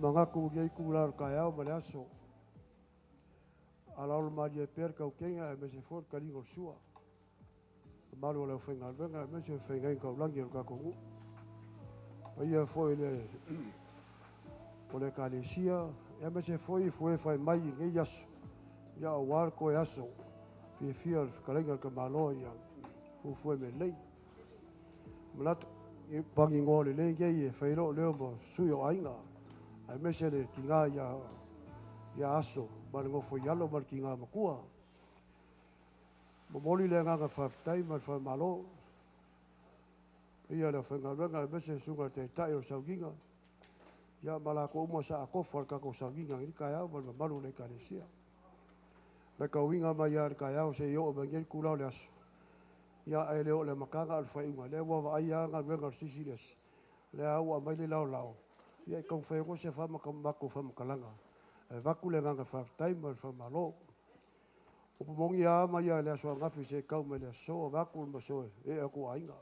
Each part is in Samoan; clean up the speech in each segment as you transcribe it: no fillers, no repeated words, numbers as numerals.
Magaku i lenei itula o le taeao ma le aso. Alaola malie pea le tautega aemaise foi le taliga o le sua. Mamalu o le aufaigaluega aemaise o feagaiga taulagi a le tatou nuu. Paia foi le o le Ekalesia aemaise foi fue fai mai i lenei aso, ia aua le toe aso fiafia o le fetalaiga i le tamaloa ia fuafua mea lelei. Manatu i paginoa lelei nei e fai lou leo ma sui o aiga, aemaise le tina ia Aso ma le nofo i alo ma le tina matua. Momoli le agaga faafetai ma le faamalo paia o le aufaigaluega aemaise le susuga i le Taitai o le Sauniga, ia ma latou uma sa atofa i le tatou sauniga i lenei taeao ma le mamalu o le Ekalesia. Matauina mai lava i le taeao seia oo mai i lenei itula o le aso, ia ae le o le amataga a o le faaiuga, lea ua vaai lava galuega a le Silisili Ese, lea lava ua aumai le laolao, ia e taumafai atu se matou faamatalaga e avatu le agaga faafetai ma le faamalo. O upu moni lava e amata mai le aso ananafi seia tau mai le aso, vaeatu le ee atu o aiga.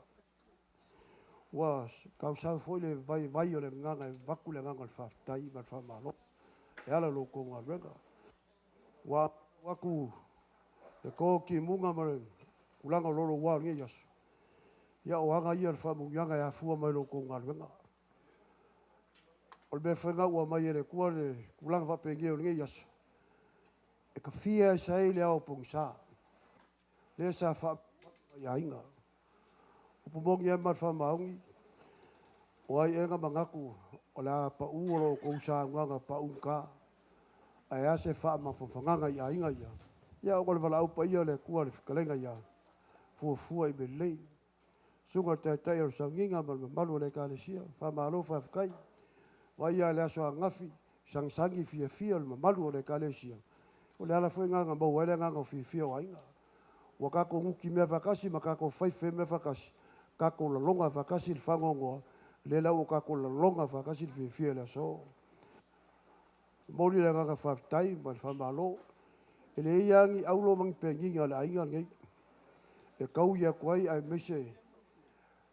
Ua tausau foi le vaivai o le gagana e avatu le agaga o le faafetai ma le faamalo e ala i la outou galuega. Ua atu le to timuga ma le tulaga o lo o ua i lenei aso, ia o aga ia o le faamanuiaga e afua mai i la outou galuega. O le mea foi lena ua aumai e le Atua le tulaga faapenei o lenei aso, e tafia ese ai le ao pogisa, lea sa i aiga. O upu moni lava ma le faamaoni, o ai ea na manatu o le a pau la outou saunoaga paugata, ae a se faamafanafanaga i aiga ia, ia ona o le valaau paia o le Atua i le fetalaiga ia Fuafua i mea lelei. Susuga i le Taitai o le Sauniga ma le mamalu o le Ekalesia, faamalo faafetai. Vaai lava i le aso ananafi, sagisagi fiafia le mamalu o le Ekalesia, o le ala foi lena na maua ai le agaga fiafia o aiga. Ua tatou nutimea faatasi ma tatou faifemea faatasi, tatou lagona faatasi le faanoanoa, lea la ua tatou lagona faatasi le fiafia i le aso. Momoli le agaga faafetai ma le faamalo. E leai lava ni auro ma ni penina a le aiga lenei e taui atu ai, aemaise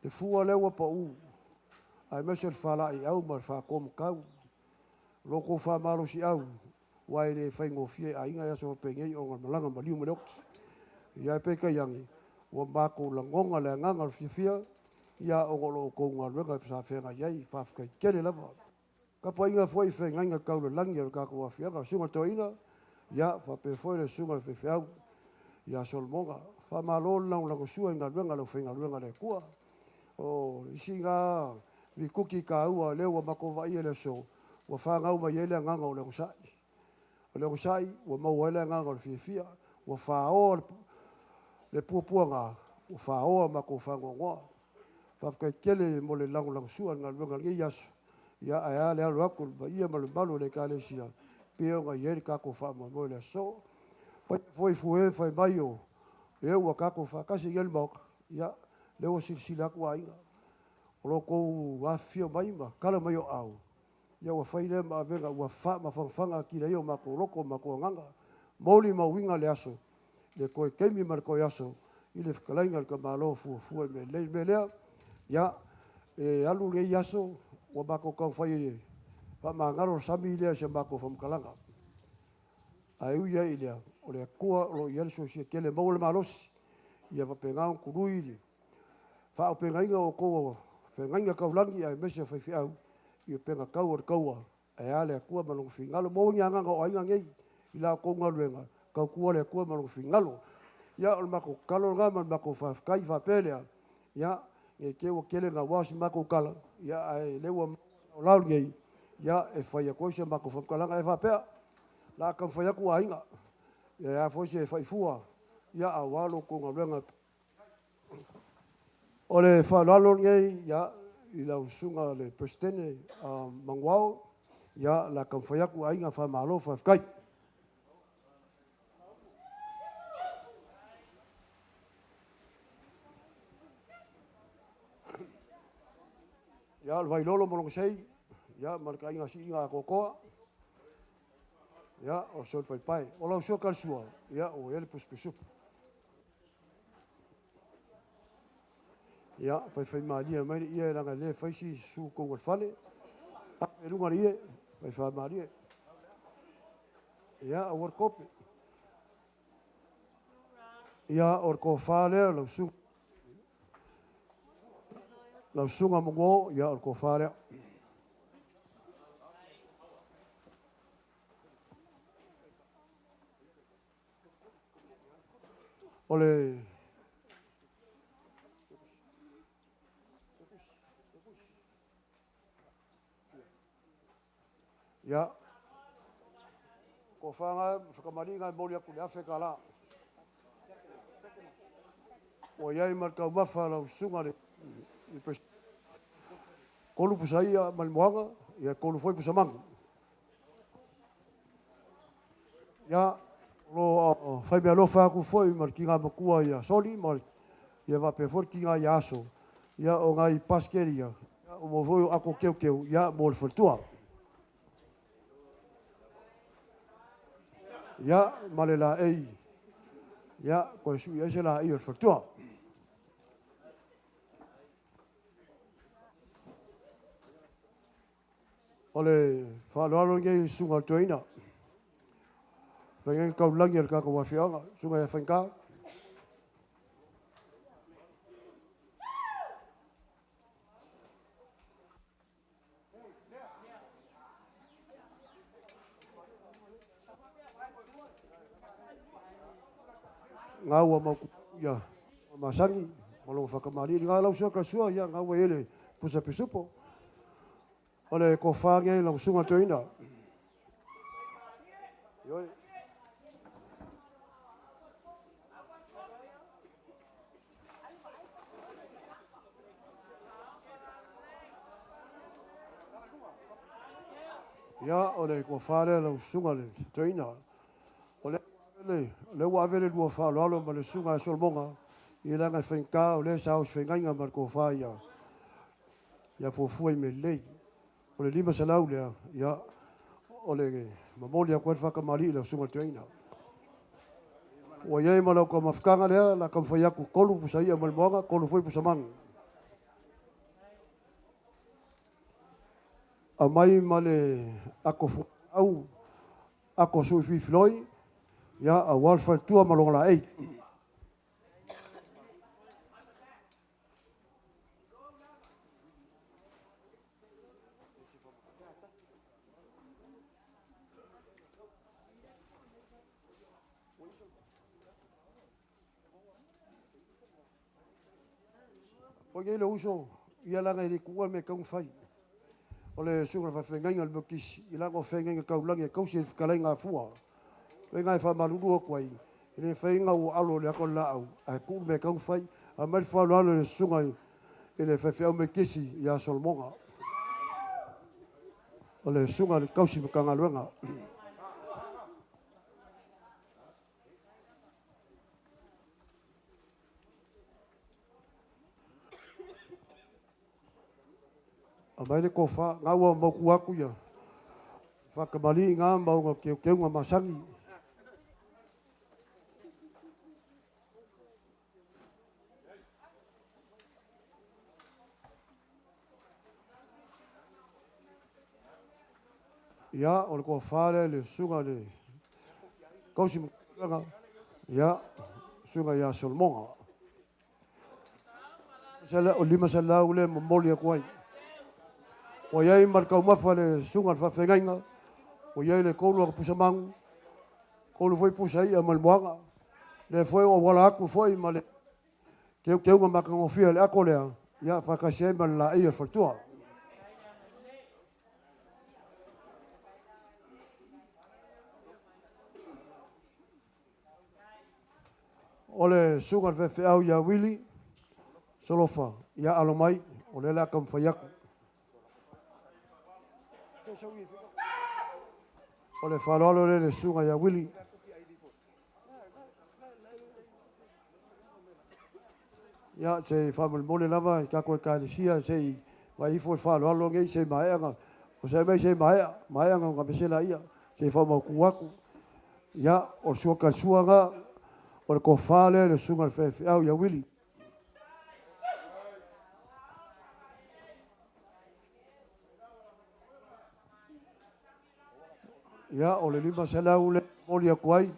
le fua lea ua pau, aemaise o le faalaeiau ma le faatomatau. O lo outou faamalosiau, aua e le faigofie i aiga aso faapenei ona o le malaga maliu ma le oti. Ia ae peitai ane, ua matou lagona le agaga o le fiafia, ia ona o la outou galuega sa feagai ai. Faafetai tele lava. Tapuaiga foi i feagaiga tau le lagi a le tatou afioaga, Susuga i le Toeaina, ia faapea foi le susuga i le faifeau ia Solomona. Faamalo le lagolagosua i galuega a le aufaigaluega a le Atua. O isi na lipoti taua lea ua matou vaaia i le aso, ua fanau mai ai le agaga o le onosai. O le onosai ua maua ai le agaga o le fiafia, ua faoa le puapuaga, ua faoa matou faanoanoa. Faafetai tele mo le lagolagosua i le galuega i lenei aso, ia ae a le alo atu o le paia ma le mamalu o le Ekalesia pei ona i ai le tatou faamoemoe i le aso. Paia foi i fue fai mai o e ua tatou faatasi i le Maota, ia lea ua silasila atu aiga, o lo outou afifio mai ma tala mai o aao, ia ua fai lea ma avega ua faamafanafanaga atili ai o matou loto ma matou agaga. Molimauina le aso, le toe taimi ma le toe aso i le fetalaiga i le tamaloa Fuafua i mea lelei. O le mea lea, ia, e alu lenei aso ua matou taumafai e faamagalo le sami lea i se matou faamatalaga. Ae ui ai i lea, o le Atua o lo o i ai le silasila tele, maua le malosi, ia faapena ona tului le faaaupegaina o outou o feagaiga taulagi aemaise o faifeau i upega tau o le taua, ae a le Atua ma lona finagalo. Maua ni agaga o aiga nei i la outou galuega, tautua le Atua ma lona finagalo. Ia, o le matou tatalo lena ma le matou faafetai faapea lea, ia, ne i te i ua tele naua se matou tala, ia ae o lea ua maua le laolao lenei, ia, e fai atu ai se matou faamatalaga. E faapea, o le a taumafai atu aiga, e a foi se faifua, ia aua lo outou galuega. O le faaaloalo lenei ia, i lau susuga i le Peresetene Manuvao, ia, o le a taumafai atu aiga, faamalo faafetai. Ia, o le Vailolo ma lona sei, ia, ma le taaiga si'iga atoatoa, ia, o le Solepaipai. O lau sua talisua, ia, ua i ai le pusupisupu. Ia, faifaimalie mai le ie leaga e le fai si su tonu o le fale. Ape i luga le ie. Faifāmalie. Ia, aua le kope. Ia, o le tofa lea, lau susuga, lau susuga Manuo, ia, o le tofa lea. O le Ia, tofaga whakamaliga e moli aku le afe ka la. Ua iai ma le taumafa lau susuga le kolu pusa ia ma le moaga, ia kolu foi pusa magu. Ia, o lo fai mea alofa aku foi ma le tiga matua ia Soli ma ia faapea foi le tiga ia Aso. Ia o nai paskeri ia, o mo foi o ako keukeu, ia mo le faletua. Ia, ma le laei, ia, koe sui ai se laei o le faletua. O le faaaloalo lenei i susuga o le toeaina. Fai taulagi a le tatou afioaga, susuga ia Faigata. Ngā ua mau ia masani, ma lona whakamalili. Ngā lau sua ka sua, ia ngā ua ele pusa pisupo. O le tofa nei lau susuga toeaina. Ioe. Ia, o le tofa lea lau susuga le toeaina. O le le ua ave le lua faaaloalo ma le susuga a Solomoga i laga e faigata o lea sa osofegaiga ma le tofa ia ia fuafua i mea lelei. O le 500 lea, ia, o le momoli atu ai le faakamalii i lau susuga i le toeaina. Ua i ai ma lau taumafataga lea, la taumafai atu 3 pusa ia ma le moaga, 3 foi pusa magu. Aumai ma le ako au, ako sui fifiloi, ia, aua le faletua ma lona laei. O nei le uso, ia laga e le tuua le mea e tatau ona fai. O le susuga i le faafeagaiga o le Metotisi, i laga o feagaiga taulagi e tausi e le fetalaiga a Fua. O le mea lena e faamalulu atu ai, e le mafai ona ou alo i le ata o le laau, ae tuu le mea e tatau ona fai. Aumai le faaaloalo i le susuga i le faifeau Metotisi ia Solomoga. O le susuga i le tausi Matagaluega. Aumai le tofa, ngā ua mautu atu ia. Whakamali ngā maunga keukeuga masani. Ia, o le tofa lea le susuga le tausi Matagaluega, ia, susuga ia Solomoga. O 500 le momoli atu ai. Ua i ai ma le taumafa le susuga le faafeagaiga, ua i ai le 3 o pusa magu, 3 foi pusa ia ma le moaga. Le foi o wala atu foi ma le keukeuga makagofie le ako lea, ia whakasi ai ma le laei o le faletua. O le susuga le faifeau ia Wili Solofa, ia alo mai, o lea le a taumafai atu. O le faaaloalo lea i le susuga ia Wili. Ia, se i faamolemole lava i tatou ekalesia, se i vaai ifo le faaaloalo nei, se i maea, o se mai se i maea, maea ona vesela ia, se i faamautu atu. Ia, o le sua suaga, o le tofa lea i le susuga i le faifeau ia Wili. Ia, o le 500 lea e momoli atu ai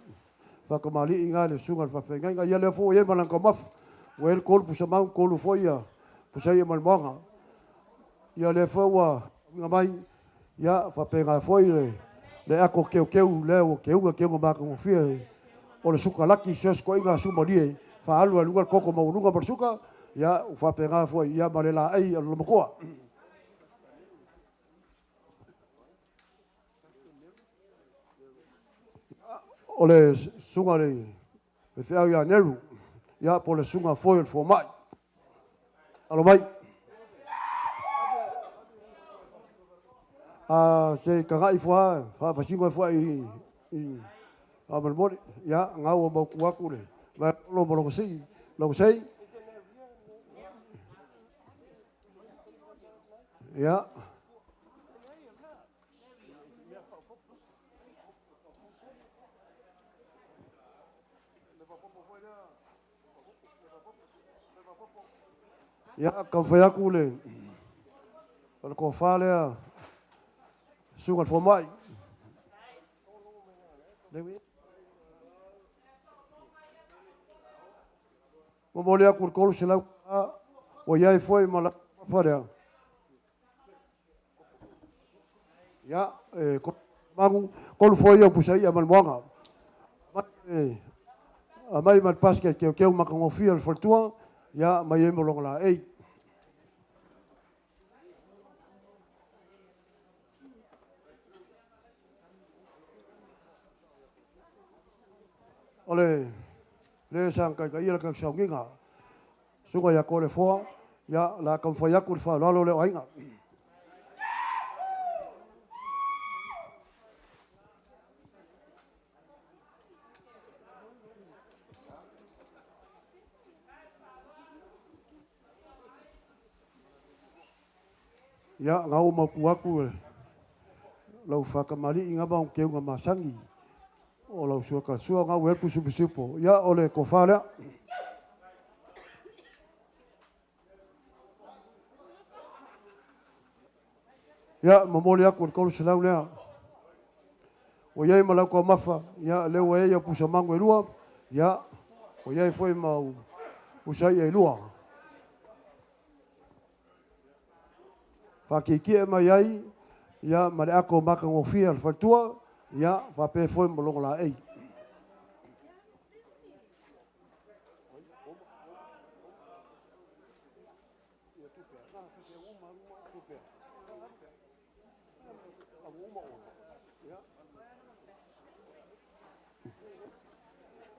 faakamali'i i le susuga i le faafeagaiga. Ia lea foi ua i ai ma lana taumafa, ua i ai le 3 pusa magu, 3 foi pusa i'a ma le moaga. Ia lea foi ua auina mai, ia faapena foi le ato teuteu lea ua teuga teuga matagofie o le sukalaki, so o se toeaina sumalie, faaalu lava i luga le toto maualuga ma le suka, ia ua faapena foi ia ma le laei a le lolomatua. O le susuga i le faifeau ia Neru, ia po o le susuga foi o le fomai. Alo mai. A se i tagai ifo lava, faapasino ifo lava i faamolemole. Ia, lena ua mautu atu le vaelupe ma lona sii, lona sei. Ia. Ia, taumafai atu le tofa lea, susuga i le fomai. Momoli atu le $300 ua i ai foi ma lau taumafa lea. Ia, e magu, 3 foi ia o pusa i'a ma le moaga. Aumai ma le basket teuteu matagofie a le faletua, ia aumai ai ma lona laei. O le le sa na taitaia le tatou sauniga, susuga ia Toleafoa, ia o le a taumafai atu le faaaloalo lea o aiga. Ia, na ua mautu atu lau faatamalii na ma ona teuga masani o lau suakalesua na ua i ai le pusupusui. Ia, o le tofa lea. Ia, momoli atu le 300 lea. Ua i ai ma lau taumafa, ia, lea ua i ai au pusa mago e 2, ia, ua i ai foi ma au pusa i'a e 2. Faatietie mai ai, ia, ma le ato matagofie a le faletua, ia, faapea foi ma lona laei.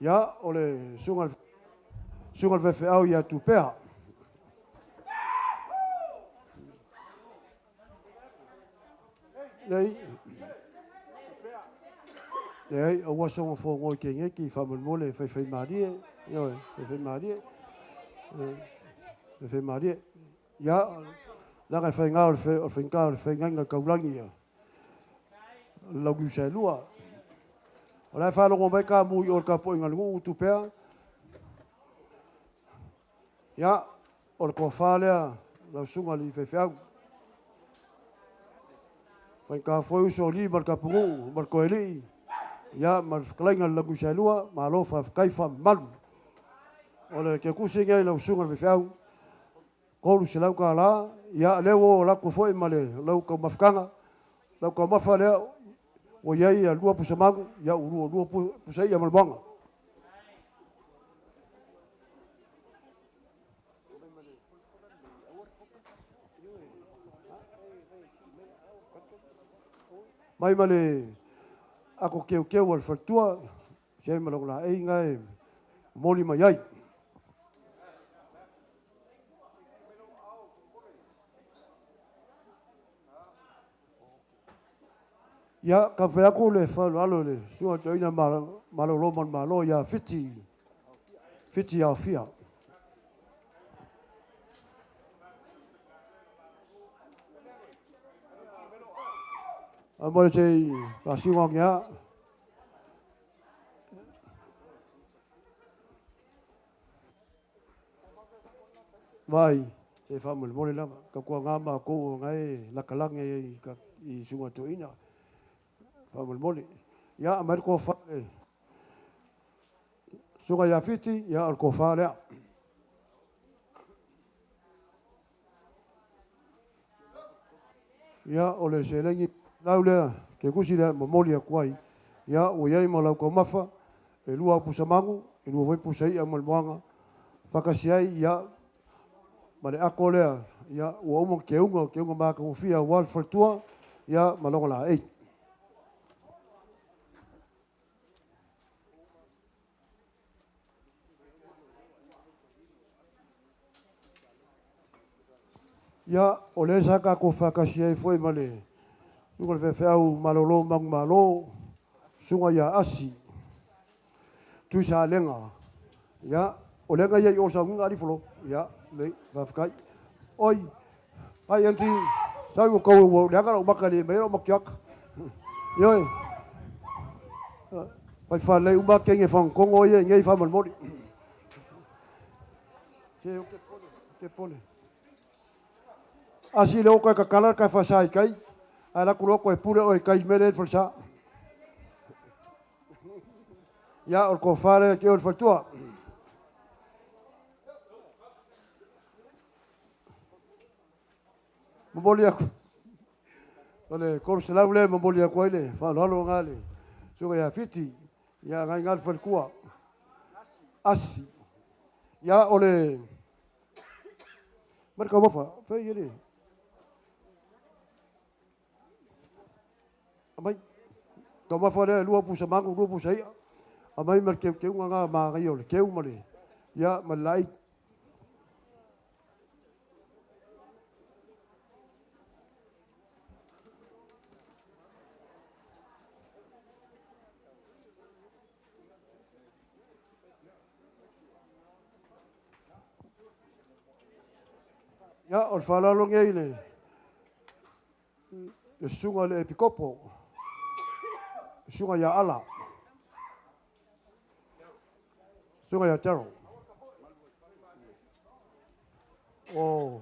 Ia, o le susuga i le faifeau ia Tupea. Leai, leai, aua soona fogoa i keneti faamolemole, faifaimalie, ioe, faifaimalie, faifaimalie. Ia, leaga e faiga o le faigata o le faigaiga taulagi ia le launiusaelua. O la e faalogo mai kamu i o i le tapuaiga a le nuu Tupea. Ia, o le tofa lea lau susuga i le faifeau. Faigata foi uso o alii ma le tapunuu ma le toealii, ia ma le fetalaiga i le launiusaelua, malo faafetai faamamalu. O le ketusi lenei i lau susuga i le faifeau, $300, ia lea ua oo atu foi ma le lau taumafataga, lau taumafa lea ua i ai 2 pusa magu, ia ua 2 pusa i'a ma le moaga. Mai ma le ato teuteu a le faletua, siai ma lona laei na e momoli mai ai. Ia, taumafai atu le faaaloalo i le Susuga i le Toeaina malolo manumalo ia Fiti, Fiti Aofia. Faamolemole se i faasino ane lava. Vaai, se faamolemole lava, tautuana matou o na e latalagi ai i susuga toeaina, faamolemole. Ia, aumai le tofa i le Susuga ia Fiti, ia o le tofa lea. Ia, o le seleni lau lea, ke tusi lea e momoli atu ai, ia ua i ai ma lau taumafa, e 2 au pusa magu, e 2 foi pusa i'a ma le moaga, faatasi ai, ia, ma le ato lea, ia, ua uma ona teuga, o teuga matagofie aua le faletua, ia, ma lona laei. Ia, o lea sa tatou faatasi ai foi ma le susuga i le faifeau malolo manumalo, susuga ia Asi Tuisalega. Ia, o lea na ia i o i le sauniga alii Folo. Ia, lelei, faafetai. Oi, hi aunty, sau ua tau ua leaga lou mata e le aumaia lou makiata. Ioe, fai faalelei uma teine fagatogo ia i inei faamolemole. Se ou te pole, ou te pole. Asi le oko e tatala le tae faasa i tai, ae alu atu loa toe pule oe i tai i le mea lea e i ai le falesa. Ia, o le tofa lea ia te oe le faletua. Momoli atu, o le 300 lea e momoli atu ai le faaaloalo lena i le susuga ia Fiti, ia lena e i ina le faletua. Asi. Ia, o le... Aumai le taumafa, fai e le... Aumai. Taumafa lea e 2 pusa mago, 2 pusa i'a. Aumai ma le teuteuga lena manaia o le teu ma le, ia, ma le laei. Ia, o le faaaloalo lenei i le susuga i le Epikopo, le susuga ia Ala, susuga ia Daryl. O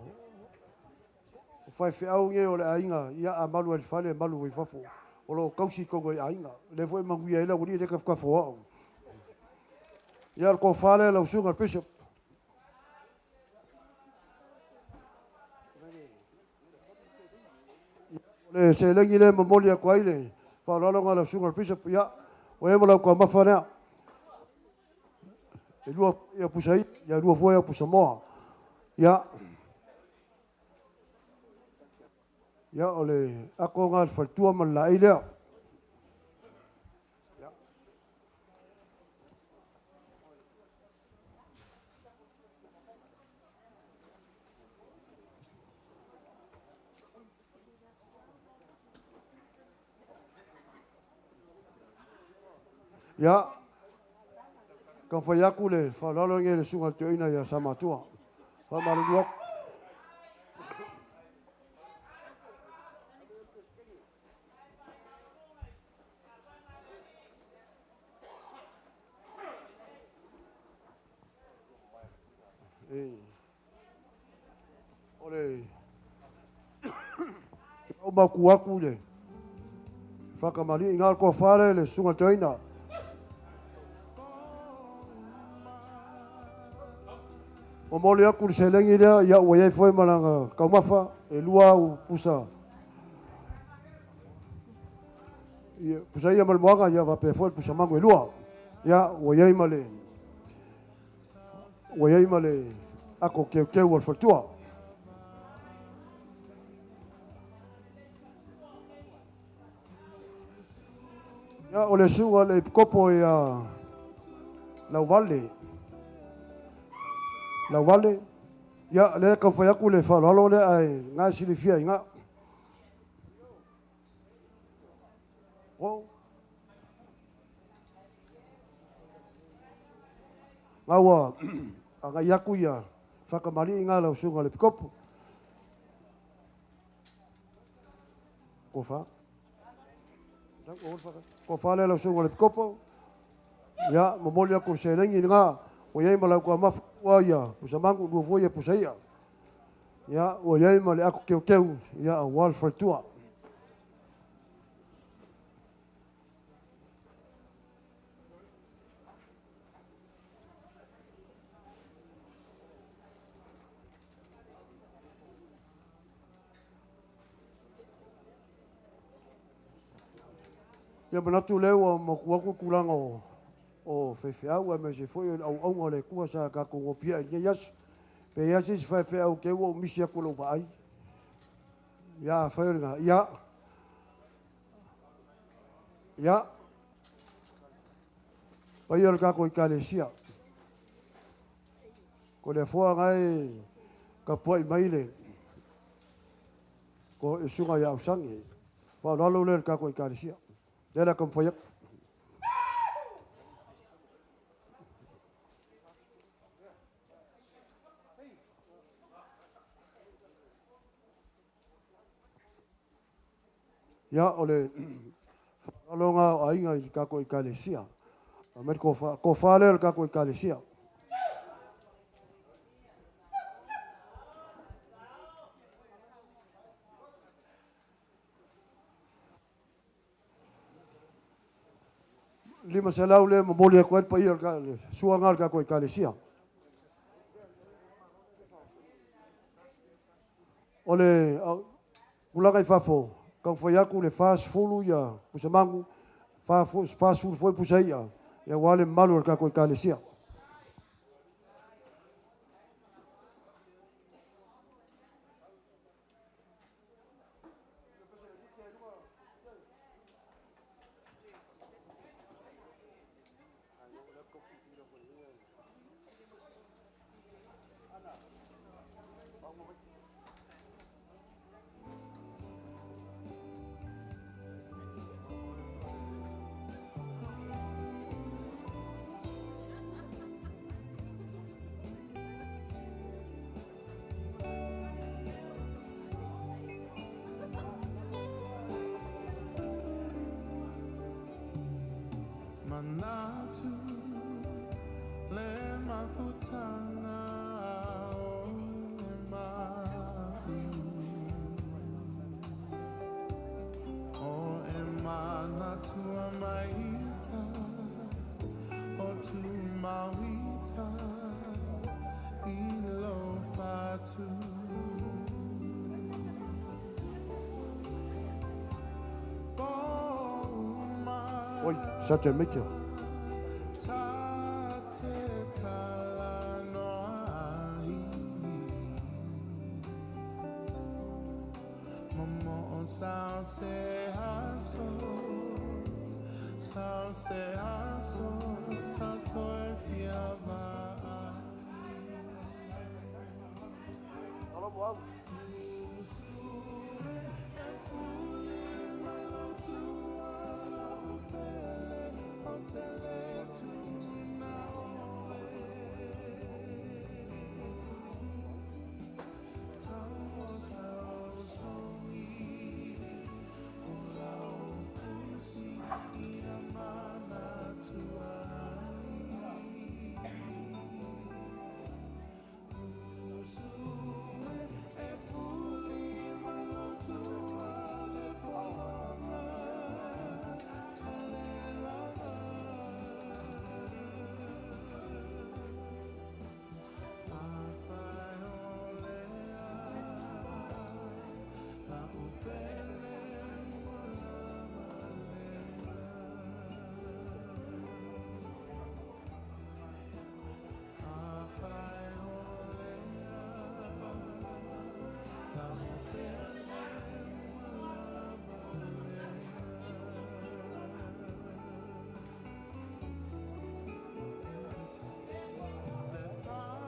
faifeau nei o le aiga, ia a malu ai i le fale, malu foi i fafo. O lo o tausi tonu e aiga. O lea foi e manuia ai le aualii lea e tafatafa o au. Ia o le tofa lea i lau susuga i le Bishop. O le seleni lea e momoli atu ai le faaaloalo i lau susuga i le Bishop, ia, o oe ma lau taumafa lea. E 2 foi au pusa i'a, ia 2 foi au pusa moa. Ia, ia o le ato lena a le faletua ma le laei lea. Ia, taumafai atu le faaaloalo lenei i le susuga i le toeaina ia Samatua. Faamalulu atu. O le mautu atu i le faakamaliiga o le tofa lea i le susuga i le toeaina. Momoli atu le seleni lea, ia ua i ai foi ma lana taumafa, e 2 au pusa. Ia, pusa ia ma le moaga, ia faapea foi le pusa mago e 2. Ia, ua i ai ma le ua i ai ma le ako keukeu o le faletua. Ia, o le susuga i le Epikopo ia Lauvale. Lauvale, ia, lea e taumafai atu le faaaloalo lea ae na e silafia i ina. Oh. Na ua agai atu ia faakamali'i na lau susuga i le Epikopo. Tofa. Tofa lea lau susuga i le Epikopo. Ia, momoli atu le seleni lena ua i ai ma lau taumafa 2 ia pusa mago, 2 foi ia pusa i'a. Ia, ua i ai ma le ato teuteu, ia, aua le faletua. Ia manatu lea ua maua atu tulaga o faifeau aemaise foi o le auauga o le Atua sa tatou nopiai i lenei aso. Pe i ai se isi faifeau te i ua ou misi atu i lau vaai. Ia afai o lena, ia, ia, paia o le tatou Ekalesia, ko le afoa na e tapuai mai le ko le susuga ia Ausage. Faaaloalo lea i le tatou Ekalesia. Lea la taumafai atu. Ia, o le faaaloalo lena o aiga i le tatou Ekalesia. Aumai le tofa, tofa lea o le tatou Ekalesia. 500 lea momoli atu ai le paia o le suaga o le tatou Ekalesia. O le tulaga i fafo, taumafai atu le 40 ia pusamanu, 40 foi pusaia, ia aua le mamalu o le tatou Ekalesia. Manatu le mafutanga o e O e manatua maita o tu mauita i lo fatu. Oi, Sergeant Major.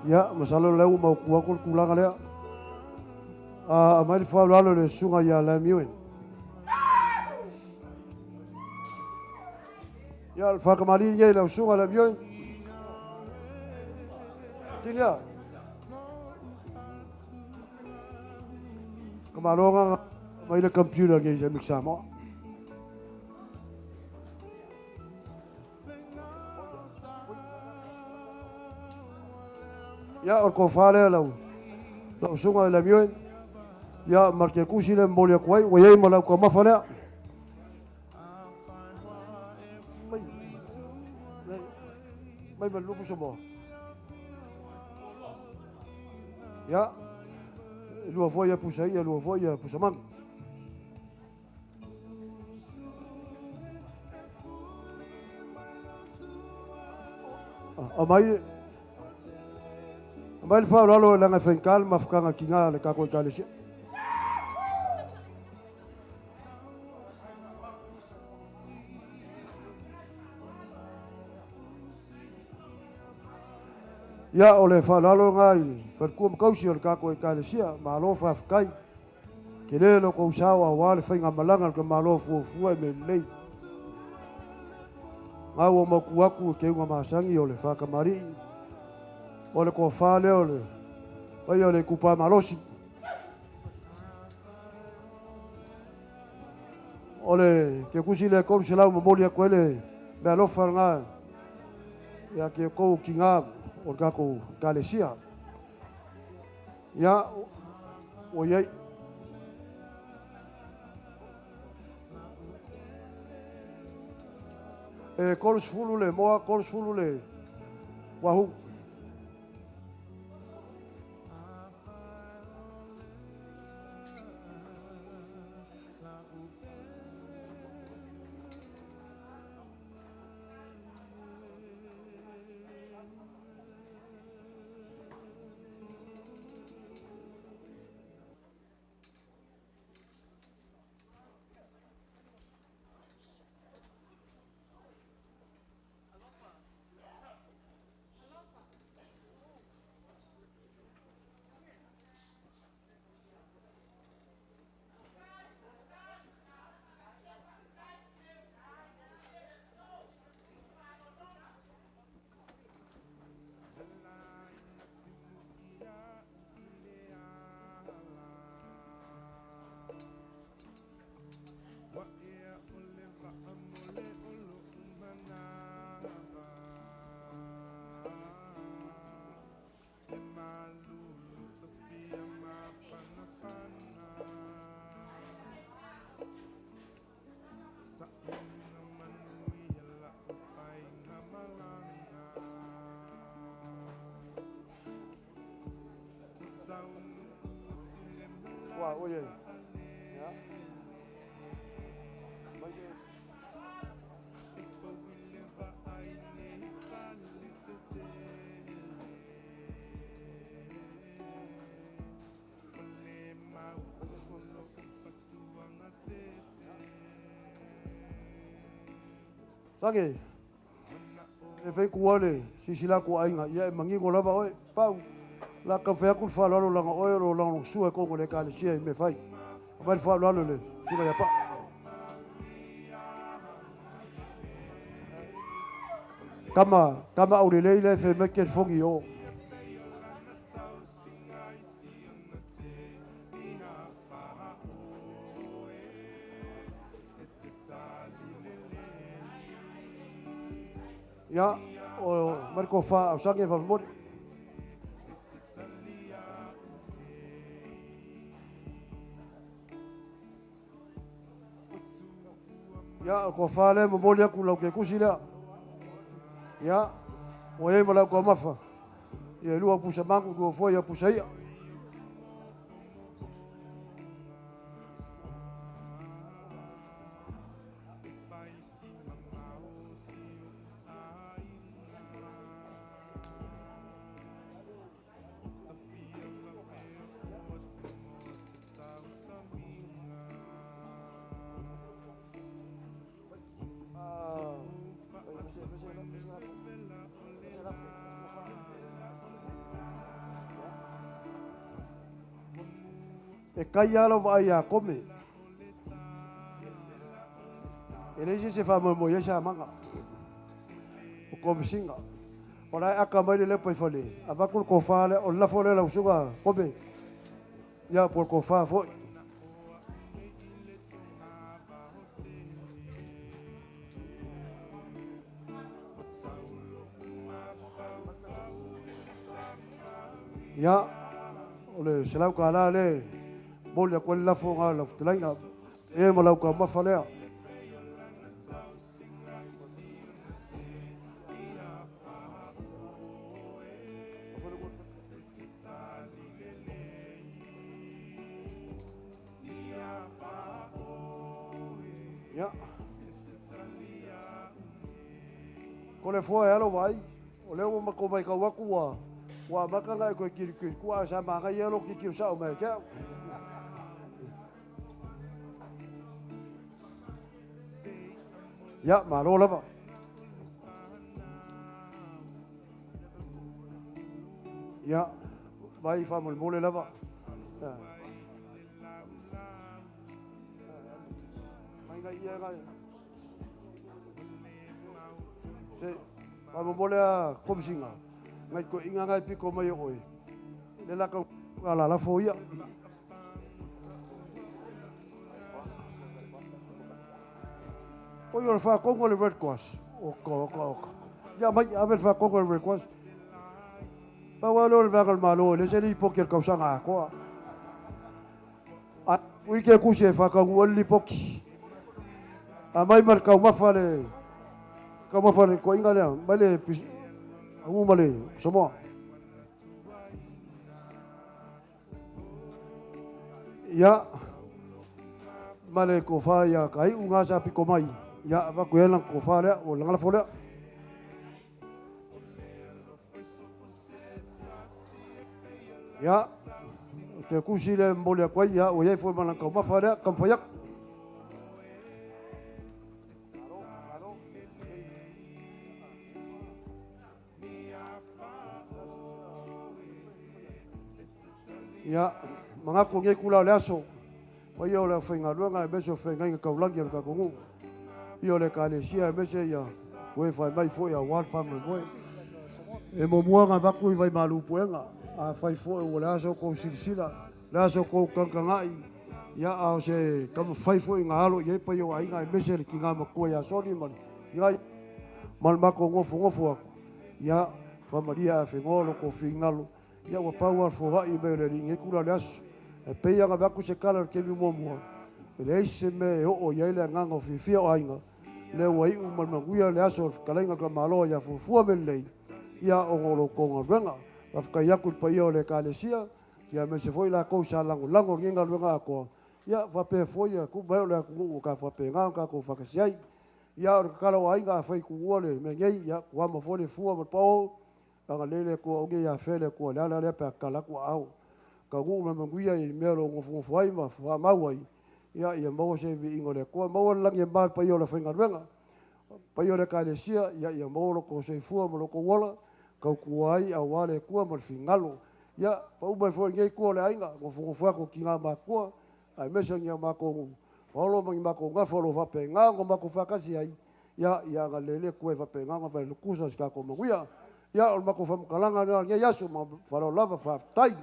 Ia, masalo o lea ua maua atu le tulaga lea. Aumai le faaaloalo i le susuga ia Lamiuen. Ia, o le faakamalii lenei i lau susuga Lamiuen. Tilia. Ka malo agaga mai le computer nei i Amerika Samoa. Ia, o le tofa lea lau lau susuga i Lamiuen. Ia, ma le ketusi lea e momoli atu ai, ua i ai ma lau taumafa lea. Mai, mai ma le lupu samoa. Ia, e lua foi ia pusa ia, lua foi ia pusa manu. Aumai, aumai le faaaloalo leaga e faigata le mafutaga tiga a le tatou Ekalesia. Ia, o le faaaloalo lena i faletua ma tausi o le tatou Ekalesia. Malo faafetai. Tele lo tou sao aua le faigamalaga a le tamaloa fuafua e mea lelei. Na ua mautu atu i teuga masani o le faatamalii, o le tofa lea o le paia o le itupa malosi. O le tiatusi lea e 300 momoli atu ai le meaalofa lena ia te outou tina o le tatou Ekalesia. Ia, ua i ai. E 30 le moa, 30 le uahu. Ua, ua i ai. Ia. Sage, e fai kua le sisila ku aiga, ia e manino lava oe, pau, la ka fai atu le faaaloalo laga oe o lo lagolagosua e totonu o le Ekalesia i mea fai. Aumai le faaaloalo le susuga ia Pau. Tama, tama aulelei la e fai mai telefoni i o. Ia, o Mariko Fa, o Sage faamolemole. Ia, o tofa lea e momoli atu lau tiatusi lea. Ia, ua i ai ma lau taumafa. Ia, e lua pusa magu, lua foi pusa i'a. E kai lava lau vaai ia Kome. E leai se isi e faamoemoe i ai Samaga. O Komesina. O la e aka mai le lepa i fale, avatu le tofa lea, o le lafo lea lau susuga Kome. Ia, po o le tofa foi. Ia, o le $100 lea e momoli atu ai le lafo i lau fetalaiga. E ma lau taumafa lea. Ia. Ko le foa e alo vaai. O lea ua matou matau atu ua ua amata ona e toe tilotilo i tua ae sa manaia lou tilotilo sao mai ia te au. Ia, malo lava. Ia, vai faamolemole lava. Se, faamolemole a Komesina, nai toeaiina na e pito mai o oe, le la tau alalafo ia. Oi, o le faatonu a le Red Cross. Oka, oka, oka. Ia mai, ave le faatonu a le Red Cross. Pau lava lea o le vaega o le Malo e leai se lipoti a le tausaga atoa. A ui ke kusi e faataunuu ai le lipoti. Aumai ma le taumafa le taumafa le toeaina lea, mai le amu ma le Samoa. Ia, ma le tofa ia Kaiu na sa pito mai, ia avatu i ai lana tofa lea, o lana lafo lea. Ia, o te kusi lea e momoli atu ai, ia, ua i ai foi ma lana taumafa lea, taumafai atu. Ia, manatu lenei itula o le aso, paia o le aufaigaluega aemaise o feagaiga taulagi a le tatou nuu, paia o le Ekalesia aemaise ia toe fai mai foi aua le faamoemoe. E muamua ona avatu i vaimalu puega, afai foi ua o le a so outou silasila, o le a so outou tagatagai, ia a o se taumafai foi na alo i ai paia o aiga aemaise le tina matua ia Soni ma le tina ma le matou nofonofo atu, ia faamalie afenoa lo outou finagalo, ia ua pau lava le foai mai o le Alii i lenei itula o le aso. E pei lava ona avatu se tala i le taimi muamua, e leai se mea e oo i ai le agaga o fiafia o aiga, lea ua iu ma le manuia le aso o le fetalaiga a le Tamaloa ia fuafua mea lelei, ia ona o lo outou galuega. Faafetai atu i le paia o le Ekalesia, ia aemaise foi i latou sa lagolago i lenei galuega atoa, ia faapea foi tupu ma ee o le atunuu ua ta faapena ona tatou faatasi ai. Ia o le tatalo a aiga afai e tuua le mea nei, ia tuama foi le fua ma le pao, agalelei le Atua aua ne i afea le Atua i le ala lea pe a tatala atu aao. Taunuu ma le manuia i le mea o lo o nofonofo ai ma famau ai, ia ia maua se viiga o le Atua. Maua le lagi e mama i le paia o le aufaigaluega, paia o le Ekalesia, ia maua lo outou soifua ma lo outou ola, tautua ai aua le Atua ma le finagalo. Ia, pau mai foi i lenei itu o le aiga, nofonofo atu o tina matutua, aemaise o ni a matou paolo ma ni matou gafa o lo o faapena ona matou faatasi ai, ia, ia agalelei le Atua ia faapena ona vaelukusa si tatou manuia. Ia, o le matou faamatalaga lena o lenei aso ma le faaaloalo lava, faafetai.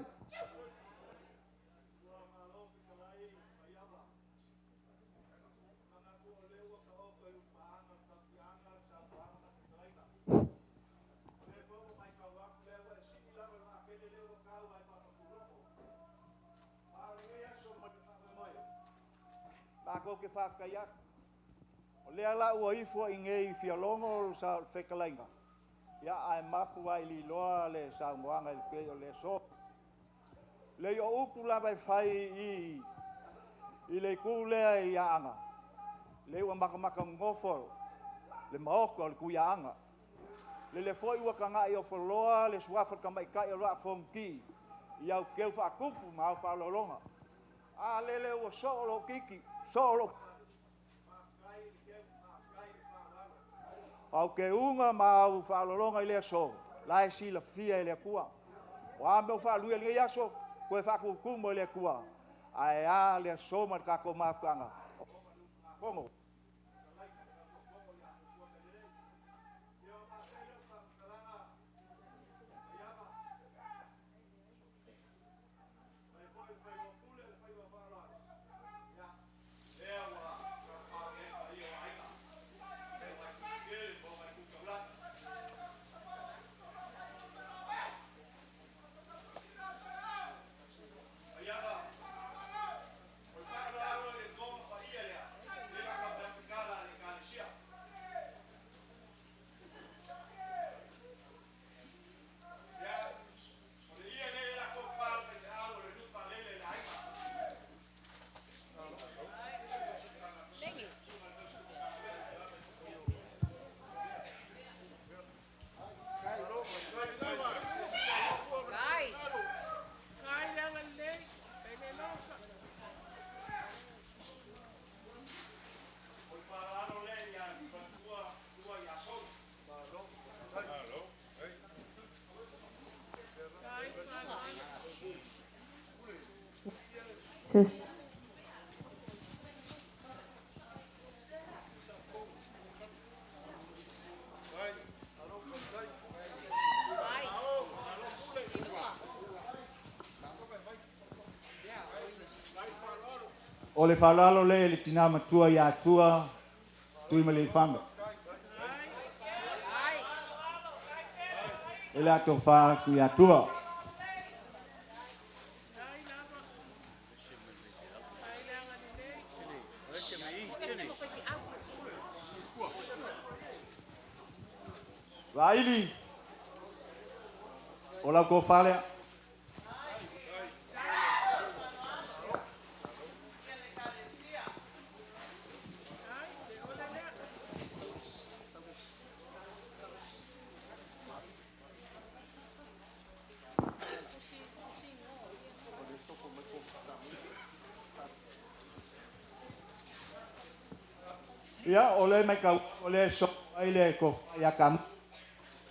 Matou te faafetai atu. O lea la ua ifo i inei i fialogo le fetalaiga, ia ae mapu lava i liloa le saunoaga e pei o le aso. Leai o upu lava e fai i i le itu lea i Aana, lea ua matamata nonofo le maota o le Tuiaana. Lele foi ua tagai ofoloa le suafa o le tamaitai o le Vaa o Fonoti i au teu faatupu ma au faaaloaloga. A lele ua soo lou titi, soo lou au teuga ma au faaaloaloga i le aso, la e silafia e le Atua. O a mea ua faaluia i lenei aso, toe faatutumu e le Atua. Ae a le aso ma le tatou mafutaga? Fono. Test. O le faaaloalo lea i le tina matua ia Atua Tuimalealiifano. E le atofa atu i Atua. Vaili, o lau tofa lea. Ia, o lea e matau, o lea e sosoo mai le tofa ia Kamu.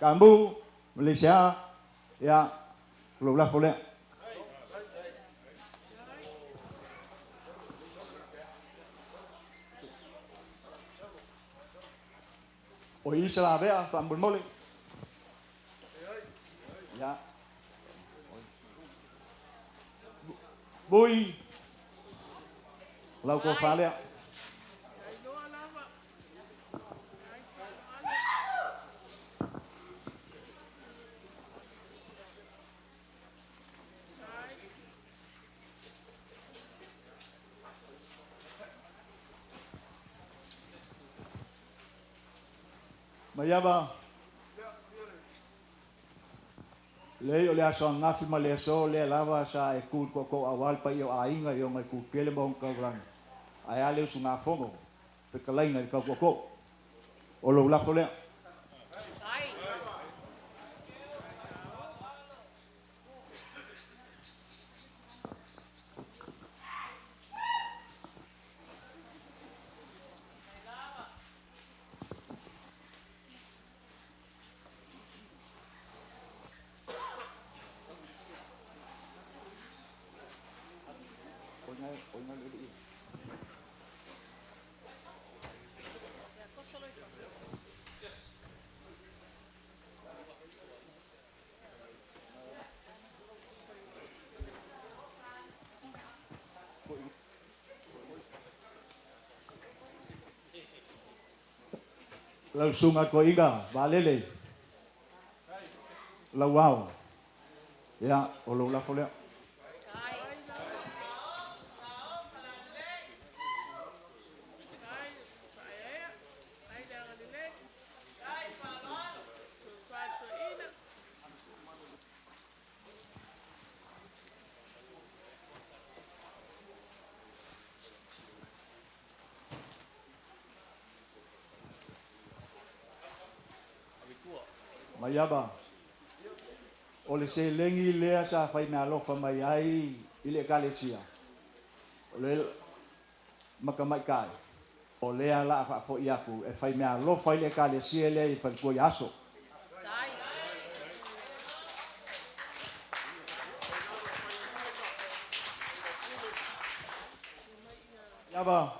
Kamu, Malaysia, ia, o lou lafo lea. O i Salavea, faamolemole. Ia. Bui, lau tofa lea. Maiava, leai o le aso ananafi ma le aso lea lava sa e tu i le tootoo aua le paia o aiga i ona itu tele ma ona taulaga, ae a le usugafono, fetalaiga i le tau tootoo. O lou lafo lea. Lau susuga Toeaina Vaalele Lauao, ia, o lou lafo lea. Maiava, o le seleni lea sa faimeaalofa mai ai i le Ekalesia, o le ma tamaitai, o lea o le a faafoi atu e faimeaalofa ai le Ekalesia lea i faletua i aso. Maiava,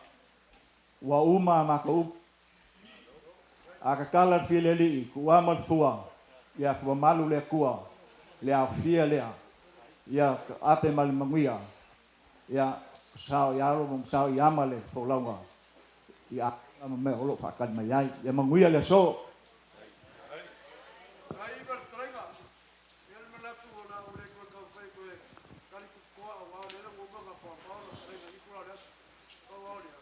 ua uma a matou upu. A tatala le fia o le Alii, tuua ma le fua, ia mamalu le Atua, le aofia lea, ia taape ma le manuia, ia sao i alo ma sao i ama le folauga i aiga ma mea o lo o faatali mai ai. Ia manuia le aso. E i ai le manatu o le a ou le toe taumafai e toe tali tututoa aua o lea ua uma ona paopao lau fetalaiga i ifo la o le aso. Pau lava o lea,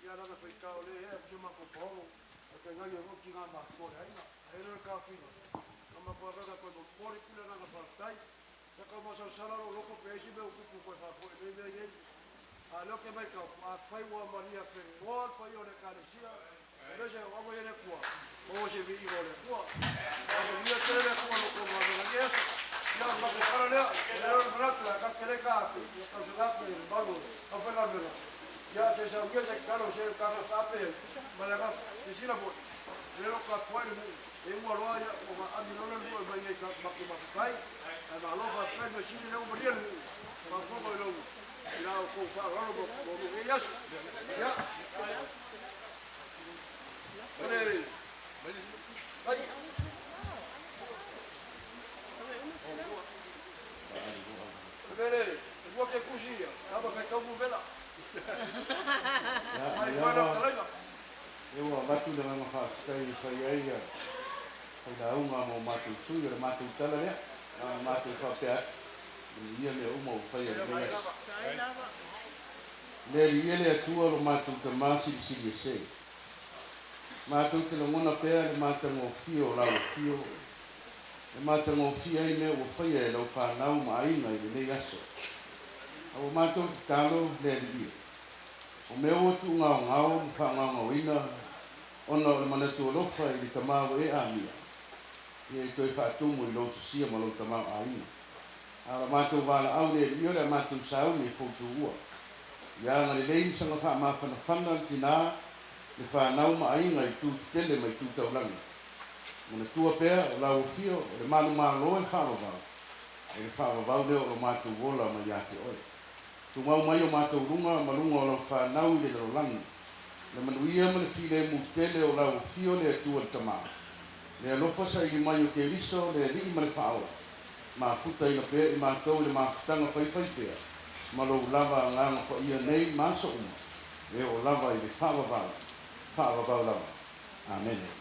ia leaga e faitau o lea e ee atu si o matou paolo ae tainane foi tina matutua o le aiga. Ae i ai lea o le taofiga, na matou avega e toe momoli atu le agaga faafetai. Sa tau masalosalo lava lou loto pe i ai se mea ua tupu ua toe faafoi mai mea nei. A o lea ou te matau, afai ua malia whenua le paia o le Ekalesia, aemaise o auai e le Atua, maua se viiga o le Atua. Faamanuia tele le Atua i lo outou galuega i lenei aso. Ia, o le matou tala lea, e leai le manatu, ae tatou te le ta atu, ia tausaga atu i le mamalu o le aufaigaluega, ia se i saunia se tatalo se i tatou taape ai ma le agaga. Silasila foi, o lea o lo o tapuai le nuu, e uma loa ua ami loa le nuu e omai nei matou te mafuta ai, ae malo faafetai. Faafetai mea sili lea ua malie le faafofoga i lau i la outou faaaloalo mo lenei aso. Ia. O le ai. Vele, lua ke kusi ia, kapa whaitau mu vela. Ia, Mai lea whanau ua talaina. lea ua avatu le agaga faafetai e fai ai failauga mo matou sui o le matou tala lea. Na ona matou faapea atu, manuia mea uma ua faia i lenei aso. Le Alii e le Atua lo matou Tama Silisili Ese, matou te lagona pea le matagofie o lau afio, e matagofie ai mea ua faia e lau fanau ma aiga i lenei aso. A ua matou tatalo le Alii e, o mea ua tuugaogao ma faagaogaoina ona o le manatu alofa i le Tama ua e amia, ia e toe faatumu i lou sosia ma lou tamaoaiga. A o la matou valaau le Alii o le a matou sauni e foutuua. Ia agalelei ma saga faamafanafana le tina, le fanau ma aiga i itu tetele ma itu taulagi. Manatua pea o lau afio o le manumalo e faavavau, o le faavavau lea o lo matou ola mai ia te oe. Tumau mai o matou luga ma luga o lau fanau i le lalolagi, le manuia ma le filemu tele o lau afio le Atua le Tama, le alofa saili mai o Keriso le Alii ma le Faaola, mafutaina pea i matou i le mafutaga faifaipea ma lou lava Agaga Paia nei ma aso uma, e oo lava i le faavavau, faavavau lava. Amene.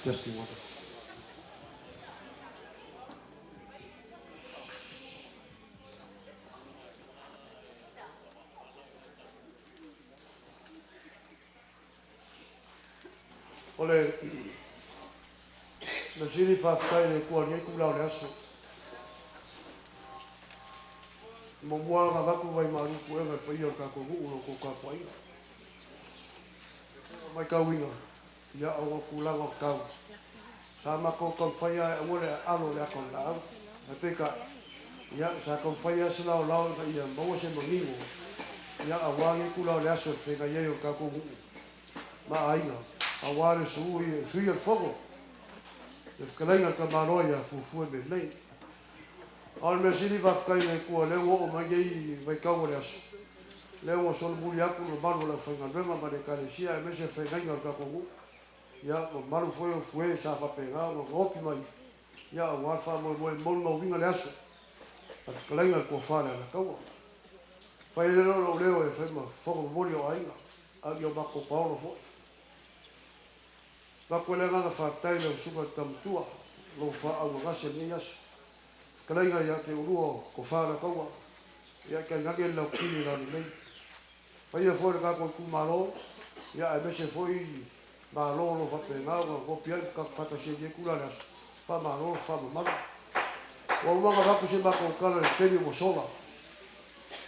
Testing one. O le mea sili faafetai i le Atua i lenei itula o le aso. E muamua ona avatu vaimalu puega i le paia o le tatou nuu i la outou tapuaiga. E matauina, ia, ona o tulaga o tau, sa matou taumafai lava e aua le aalo i le ata o le laau, ae peitai, ia, sa taumafai lava se laolao ina ia maua se manino, ia, aua lenei itula o le aso i le feagai ai o le tatou nuu ma aiga, aua le suia o le fono, le fetalaiga i le tamaloa ia fuafua mea lelei. A o le mea sili faafetai i le Atua o lea ua oo mai lenei vaitau o le aso, lea ua solomuli atu le mamalu o le aufaigaluega ma le Ekalesia aemaise le feagaiga o le tatou nuu, ia mamalu foi o fue sa faapena ona nopi mai, ia aua le faamoemoe e molimauina le aso a le fetalaiga i le Tofa a le Alataua. Fai ai lea o lou leo e fai ma fofoga momoli o aiga, a ia o matou paolo foi. Avatu ai le agaga faafetai i lau Susuga i le Tama Matua, lou faaauagase i lenei aso. Fetalaiga ia te oulua o Tofa Alataua, ia tainane le Lautili Lalelei. Paia foi i le tatou itumalo, ia aemaise foi Malo o lo o faapena ona nopiai ma faatasi ai i lenei itula o le aso, faamalo le faamamalu. Ua uma ona avatu se matou tala i le taimi ua sola,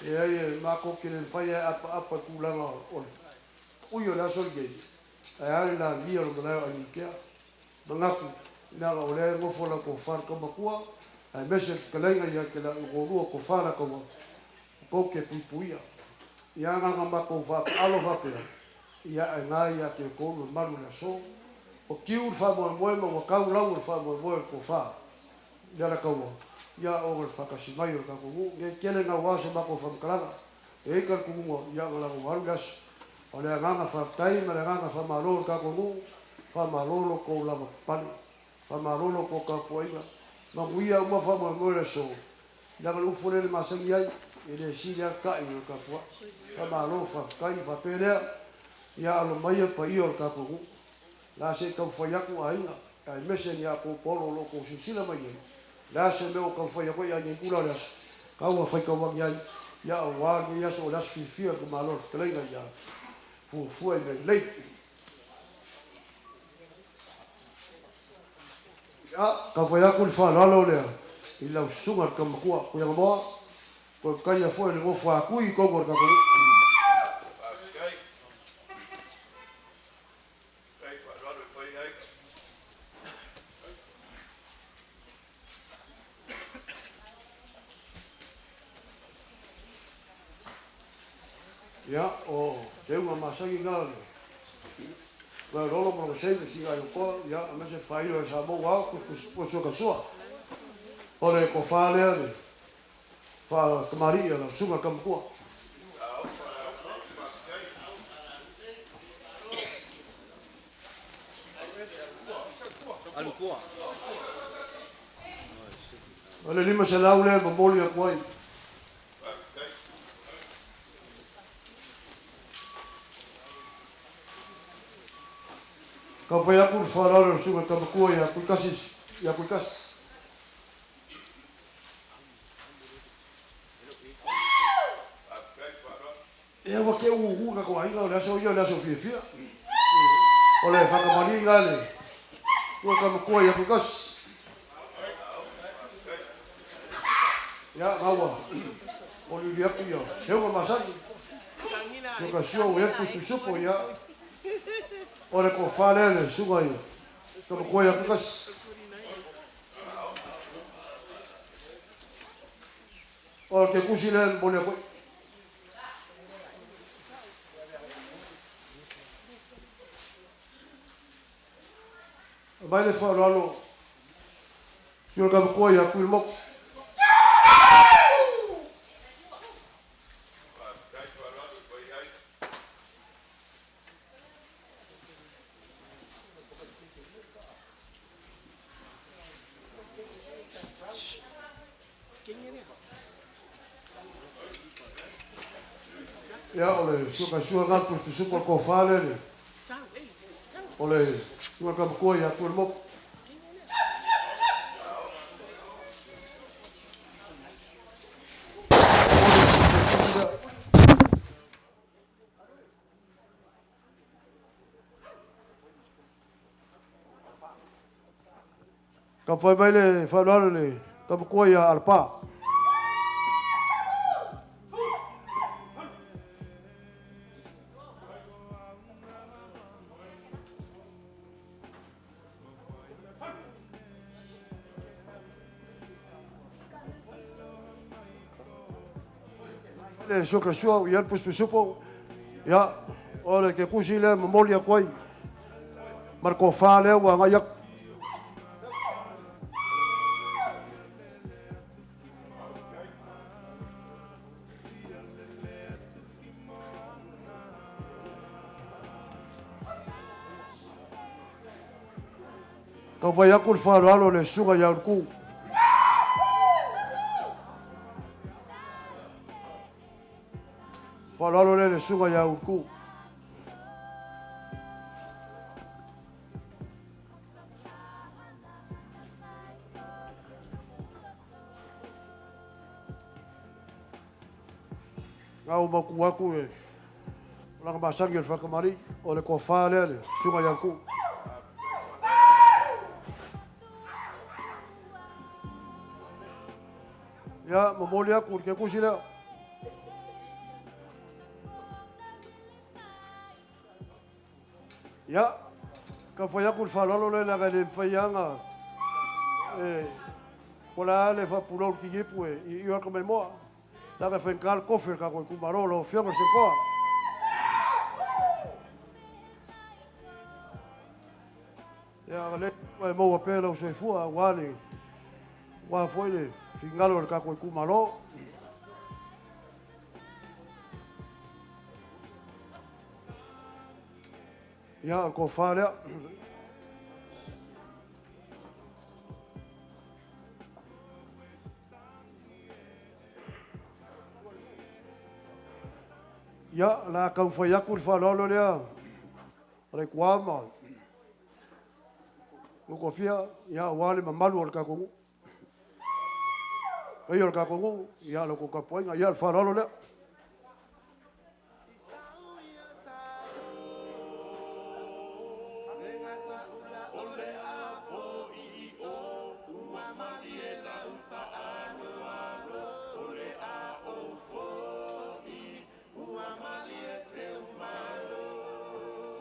leai e matou te le mafai lava e apaapa i le tulaga o le ui o le aso lenei, ae a le lagia o le malae o Ainikea. Manatu, leaga o lea e nofo lau tofa i le Taumatua, aemaise le fetalaiga ia te la oulua tofa Alataua, tou te puipuia. Ia agaga matou faapaalo faapea, ia ae na ia te outou le mamalu o le aso. Ua tiu le faamoemoe ma ua tau lau o le faamoemoe o le tofa i le Alataua, ia ona o le faatasi mai o le tatou nuu. Nei tele naua se matou faamatalaga, e i ai talitonuga, ia ona leaga ua alu le aso. O le agaga faafetai ma le agaga faamalo i le tatou nuu, faamalo lo outou lavapapale, faamalo lo outou tapuaiga, manuia uma faamoemoe o le aso, leaga o le upu foi lea e masani ai, e le sili lava le ta'i i lo le tapuai. Faamalo faafetai, faapea lea, ia alo maia le paia o le tatou nuu. La se taumafai atu aiga aemaise ni a outou paolo o lo o tou silasila mai ai, o le a se mea ua taumafai atu ai aiga i Ula o le aso, tau ua faitauagi ai, ia aua lenei aso o le aso fiafia o le Malo o le Fetalaiga ia fuafua i mea lelei. Ia, taumafai atu le faaaloalo lea i lau susuga i le tama matua, Tuiagamoa, toe taia foi le nofo a Tui i totonu o le tatou nuu. Ia, o teuga masani na o le Vaeoloolo ma lona seine siga ai o toa, ia, aemaise le faailo e Samoa ua ao, tusitusia ka sua. O le tofa lea le faatamalii a lau susuga i le tama matua. O le 500 lea e momoli atu ai. Taumafai atu le faaaloalo i le susuga i le tama matua ia Tuitasi, ia Tuitasi. Ia ua te ū tatou aiga o le aso ia o le aso fiafia. O le faatamalii la le ua tama matua ia Tuitasi. Ia gaua olioli atu ia heuga masani. Suka sua ua ia puisupuisupu ia. O le tofa lea le susuga i tama matua ia Tuitasi. O ke kusi lea e momoli atu ai. Aumai le faaaloalo si o le tamatua ia Tuilemoku. Ia, o le suka sua ngā pusi supa ko whale le. O le suka ka matua ia Tuilemoku. Ka fai mai le faaaloalo le tamatua ia Alapa. Le suka sua ia le pusupusupu ia o le ke kusi lea momoli atu ai ma le tofa lea ua agai atu. Taumafai atu le faaaloalo le susuga ia Uluku. Faaaloalo lea le susuga ia Uluku. Ngau maku atu le laga masani o le faakamali o le tofa lea le susuga ia Uluku. Ia, momoli atu le kekusi lea. Ia, ka fai atu le faaaloalo lea leaga e le mafai lava ona e po o le a le faapulou i le tinipu e iuiu lava le tamaimoa. Leaga e faigata le tofi o le tatou itumalo lau Afioga i le Sekoa. Ia, agalelei e maua pea lau soifua aua le aua foi le finagalo o le tatou itumalo. Ia, o le tofa lea. Ia, o le a taumafai atu le faaaloalo lea a le Ituā ma Nukofia, ia auā le mamalu o le tatou nuu. Paia o le tatou nuu, ia la outou tapuaiga, ia le faaaloalo lea.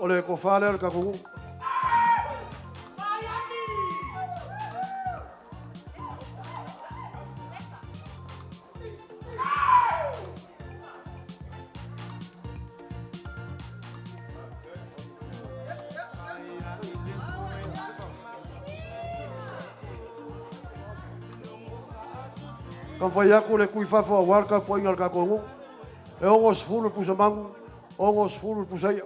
O le tofa lea o le tatou nuu. Taumafai atu le tui fafo aua le tapuaiga a le tatou nuu. E 60 le pusa manu, 60 le pusa i'a.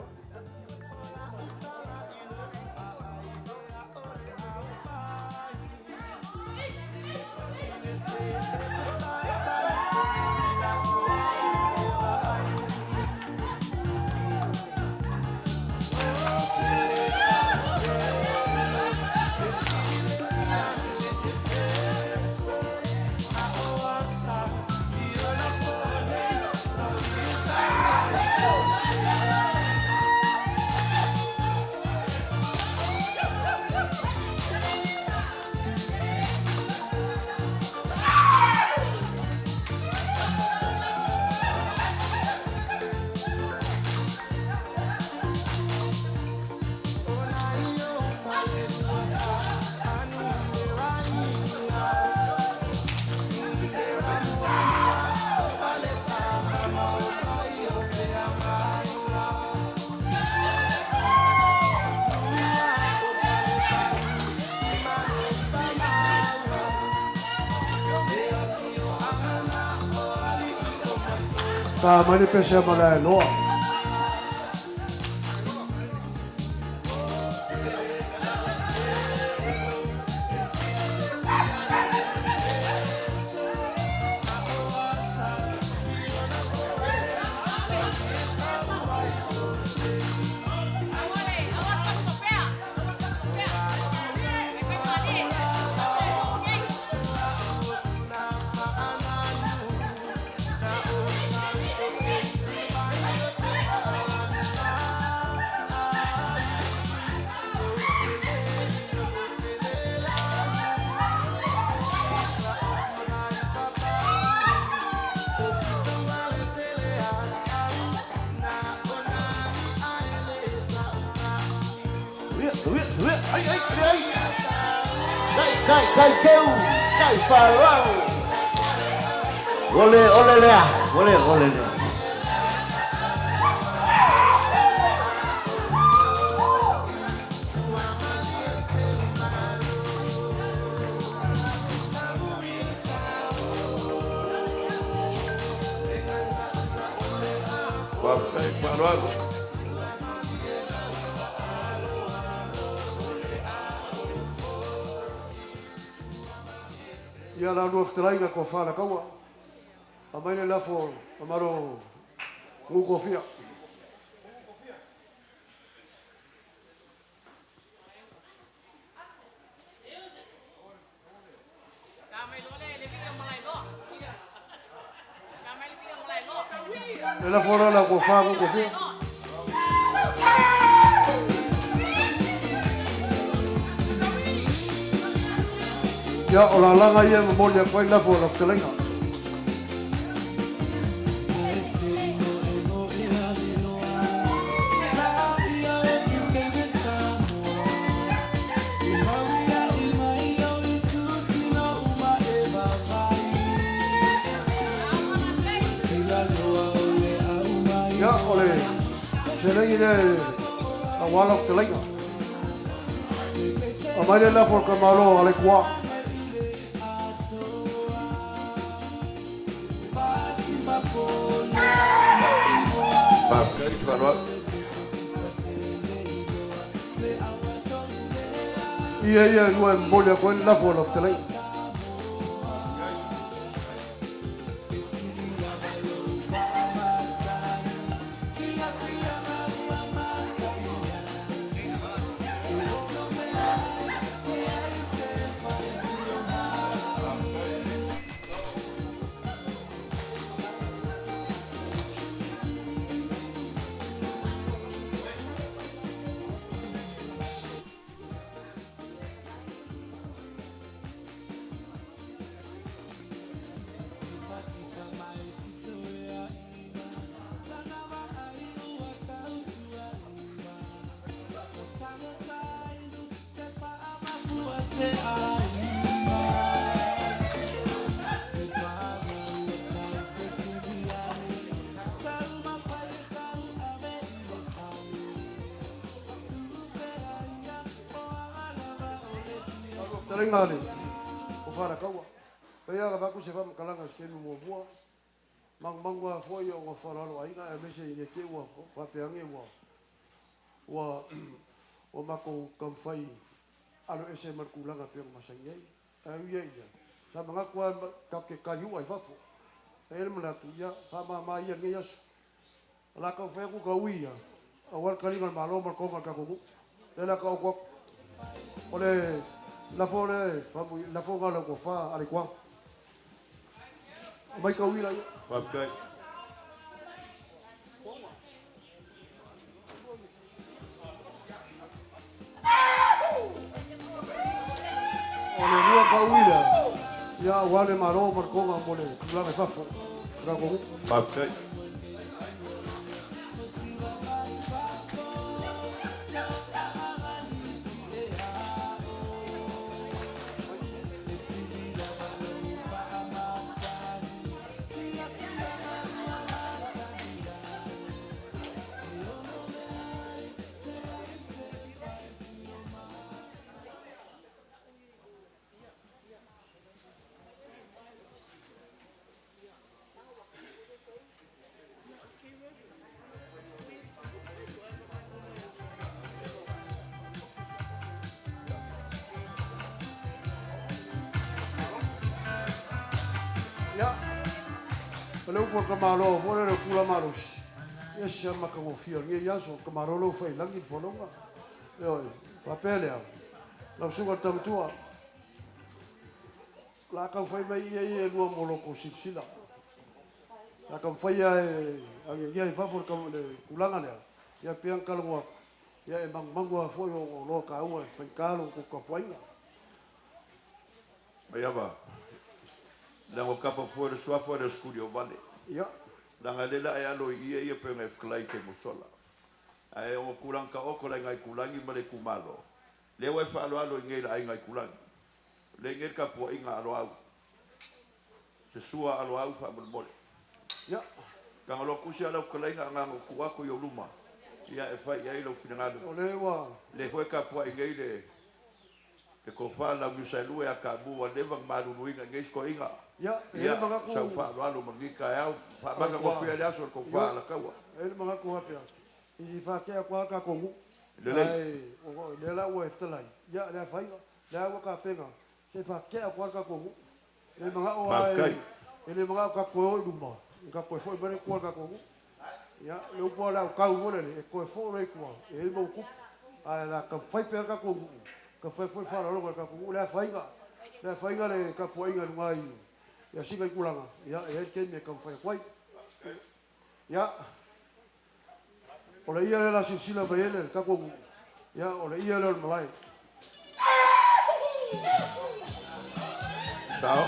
Ta mai le pese a Malaeloa. Ai, ai, ai, kai, kai, kai, teu, kai, whalau. Ole, ole lea, ole, ole lea. Faafetai faaaloalo. Ia la lua fetalaiga tofa lakaua. Aumai le lafo a Malo Nukofia. Le lafo la la tofa Nukofia. Ia o lalaga ia e momoli atu ai lafo o lau fetalaiga. Ia o le seleni lea aua lau fetalaiga. Aumai le lafo a le tamaloa a Leituā. Faafetai faaaloalo. Ia ia e lua e momoli atu ai le lafo a lau fetalaiga. Fetalaiga a le Ofalakaua. Paia ka vaku se faamatalaga se taimi muamua. Magumagu lava foi ona faaaloalo aiga aemaise i ne i te i ua faapea ane ua ua ua matou taumafai alo ese ma le tulaga e pei ona masani ai. Ae ui ai i lea, sa manatu lava tatou te taliu'a i fafo. Sa i ai le manatu, ia faamama ia i lenei aso. O le a taumafai atu ta ui ia aua le taliga o le Malo ma le toga o le tatou nuu. O lea o le a taoto atu. O le lafo lea e lafo lena i lau tofa Aletoa. Aumai ta uila ia. Faafetai. O le lua ta uila ia aua le Malo ma le toga mo le tulaga i fafo o le tatou nuu. Faafetai. Ia, o le upu a le tamaloa foi lea o le tula malosi, ia se matagofie o lenei aso, tamaloa lea ua fai i lagi le folauga. Ioe, faapea lea, lau susuga i le taumatua, o le a tau fai mai ia ia e lua mo lo outou silasila. Sa taumafai lava e agiagia i fafo le tulaga lea, ia pei ona talanoa atu, ia e magumagu lava foi ona o oloa taua e faigata lo outou tapuaiga. Maiava, leaga o kapa fua le suafa lea o Sekuliovale. Ia. Leaga lea la e alo i ia ia pei ona e fetalai i taimi ua sola. Ae o tulaga taoto le aiga Aitulagi ma le itumalo, lea ua e faaaloalo i inei i le aiga Aitulagi. O lea e i inei le tapuaiga a Loau. Se sua a Loau faamolemole. Ia. Tagaloa tusi lava lau fetalaiga agaga o tuu atu i ou luma, ia e fai i ai lou finagalo. O lea ua. Lea foi e tapuai nei le Le tofa Launiusaelua ia Taamu ua leva ona maluluina i nei si toeaina. Ia, e i ai le manatu. Ia, sau faaaloalo ma lenei taeao. Faamatagofie ai le aso le tofa Alataua. E i ai le manatu faapea, i faatea atu lava le tatou nuu. Lelei. Ae o lea la ua e fetalai, ia le afaina, lea ua tapena, se i faatea atu lava le tatou nuu. E le manao lava e, e le manao tatou toe o i luma, tatou toe foi mai lea i tua i le tatou nuu. Ia, le upu lava o le autau foi lele, e toe foi loa i tua, e i ai le mau tupu. Ae o le a taumafai pea le tatou nuu, taumafai foi le faaaloaloga i le tatou nuu. Le afaina, le afaina le tapuaiga i luga i Asiga i tulaga, ia e i ai le taimi e taumafai atu ai. Ia, o le ia lea o le a silasila mai ai le tatou nuu, ia o le ia lea o le malae. Sao.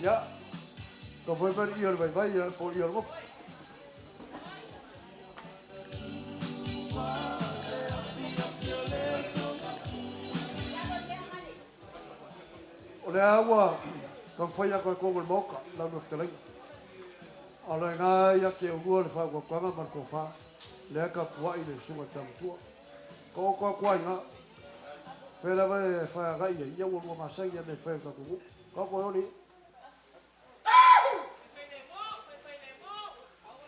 Ia, taumafai mai le ia o le vaivai ia, po o le ia o le gofa. O lea ua taumafai atu ai totonu o le Maota lau Afioga Fetalaiga. A o lena ia te oulua le faautautaga ma le tofa, lea e tapuai le susuga i le Tama Matua. Taoto atu lava i ina, fea lava e agai i ai, ia ua lua masani lava i mea e fai a le tatou nuu. Taoto e ole ia.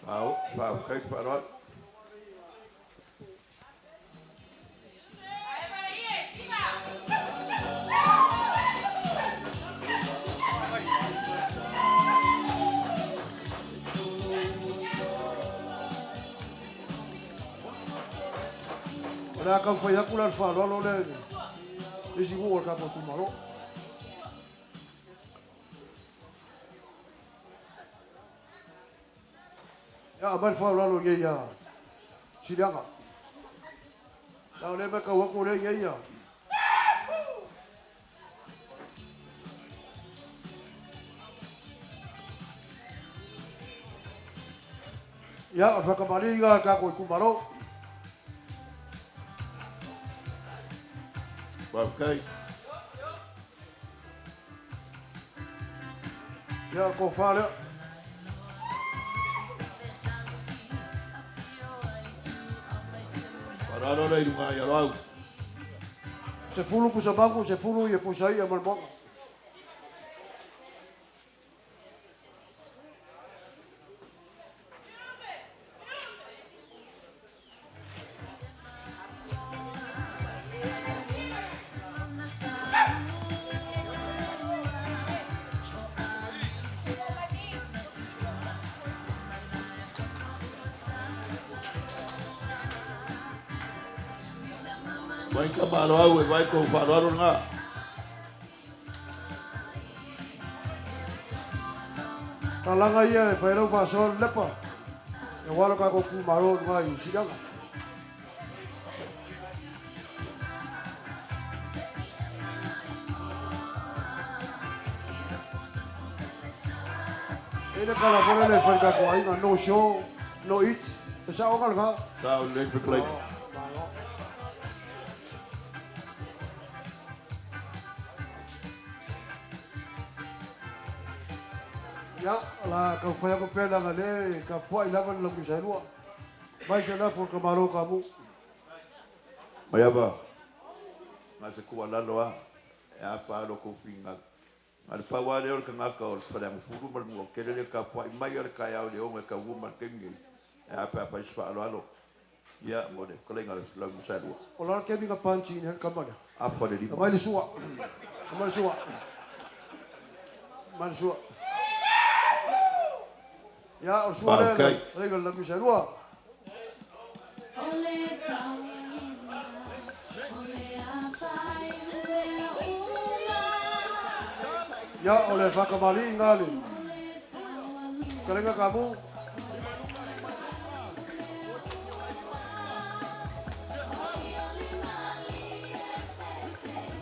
Ao, faafetai faaaloalo. O le a taumafai atu la le faaaloalo lea i le isi nuu o le tatou itumalo. Ia, aumai le faaaloalo i inei ia Siliaga. Leaga o lea e matau atu o lea e i ai ia Ia, o le fakamaliga a le tatou itumalo. Faafetai. Ia, o le tofa lea. Faaaloalo le iluga i aloau. 10 pusa mago, 10 ia pusa ia ma le moaga. Vai ka maaloau e vai kou faaaloalo lena. Talaga ia e fai lau faasoa le lepa. Aua lo tatou itumalo i luga i Siliaga. E le tala foi lele e fai i le tatou aiga, no show, no eat. E saoga lena. Sao lelei fetalaiga. Ia, o le a taumafai atu pea leaga o lea e tapuai lava le lauisa e lua. Mai se lafo a le tamaloa Tamu. Maiava, na o se tuualalo lava e afa lava lo outou finagalo. Na o le pau lava lea o le tagata o le Faleagafulu ma le Manuatele lea e tapuai mai lava i le taeao i le 6 e taunuu mai i le taimi lenei, e a pe a fai se faaaloalo ia mo le fetalaiga a le Launiunasaelua. O le a le taimi na punch in ai le tama lea? Afa le lima. Aumai le sua. Aumai le sua. Aumai le sua. Ia, o le sua lea, Faafetai. le fetalaiga i le Launiunasaelua. Ia, o le faatamalii lena le fetalaiga Tamu.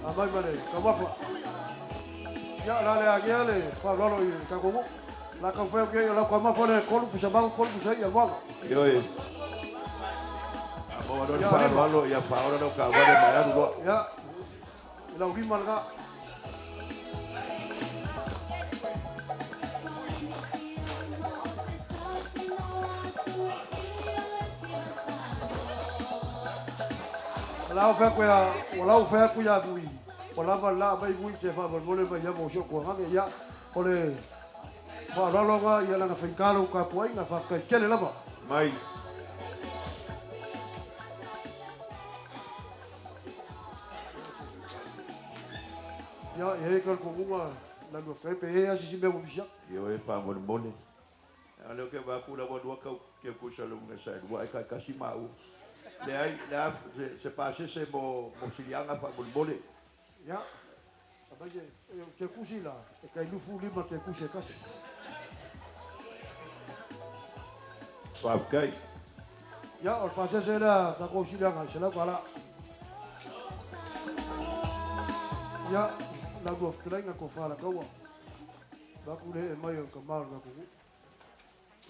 Aumai ma le taumafa. Ia, o le a le agia le faaaloalo i le tatou nuu. O le a taumafai atu i ai o lau taumafa lea e tolu pusa mago, tolu pusa i'a moaga. Ioe. A maua loa le Ia, o lima. faaaloalo, ia faaola lau taavale ma e alu loa. Ia, i lau lima lena. O la fai atu ia, ua lau fai atu ia Vui, ua lava le laa mai Vui te faamolemole mai ia mo si ou tuagaga. Ia, o le faaaloalo lena ia lana faigata lau tapuaiga, faafetai tele lava. Mai. Ia, e i ai le talitonuga na lua fai pe i ai lava se isi mea ua misi atu. Ioe faamolemole. A o lea ou te vaai atu la ua lua tau keukusa luga sa e lua ae taitasi maua. Leai, le a se pasese mo mo Siliaga faamolemole. Ia, aumai se, o keukusi la, e tai 25 keukusi e tasi. Faafetai. Ia, o le pasese lea a tatou Siliaga i $100. Ia, la lua fetalaiga tofa Alataua, vaeatu le ee mai o le tama o le tatou nuu.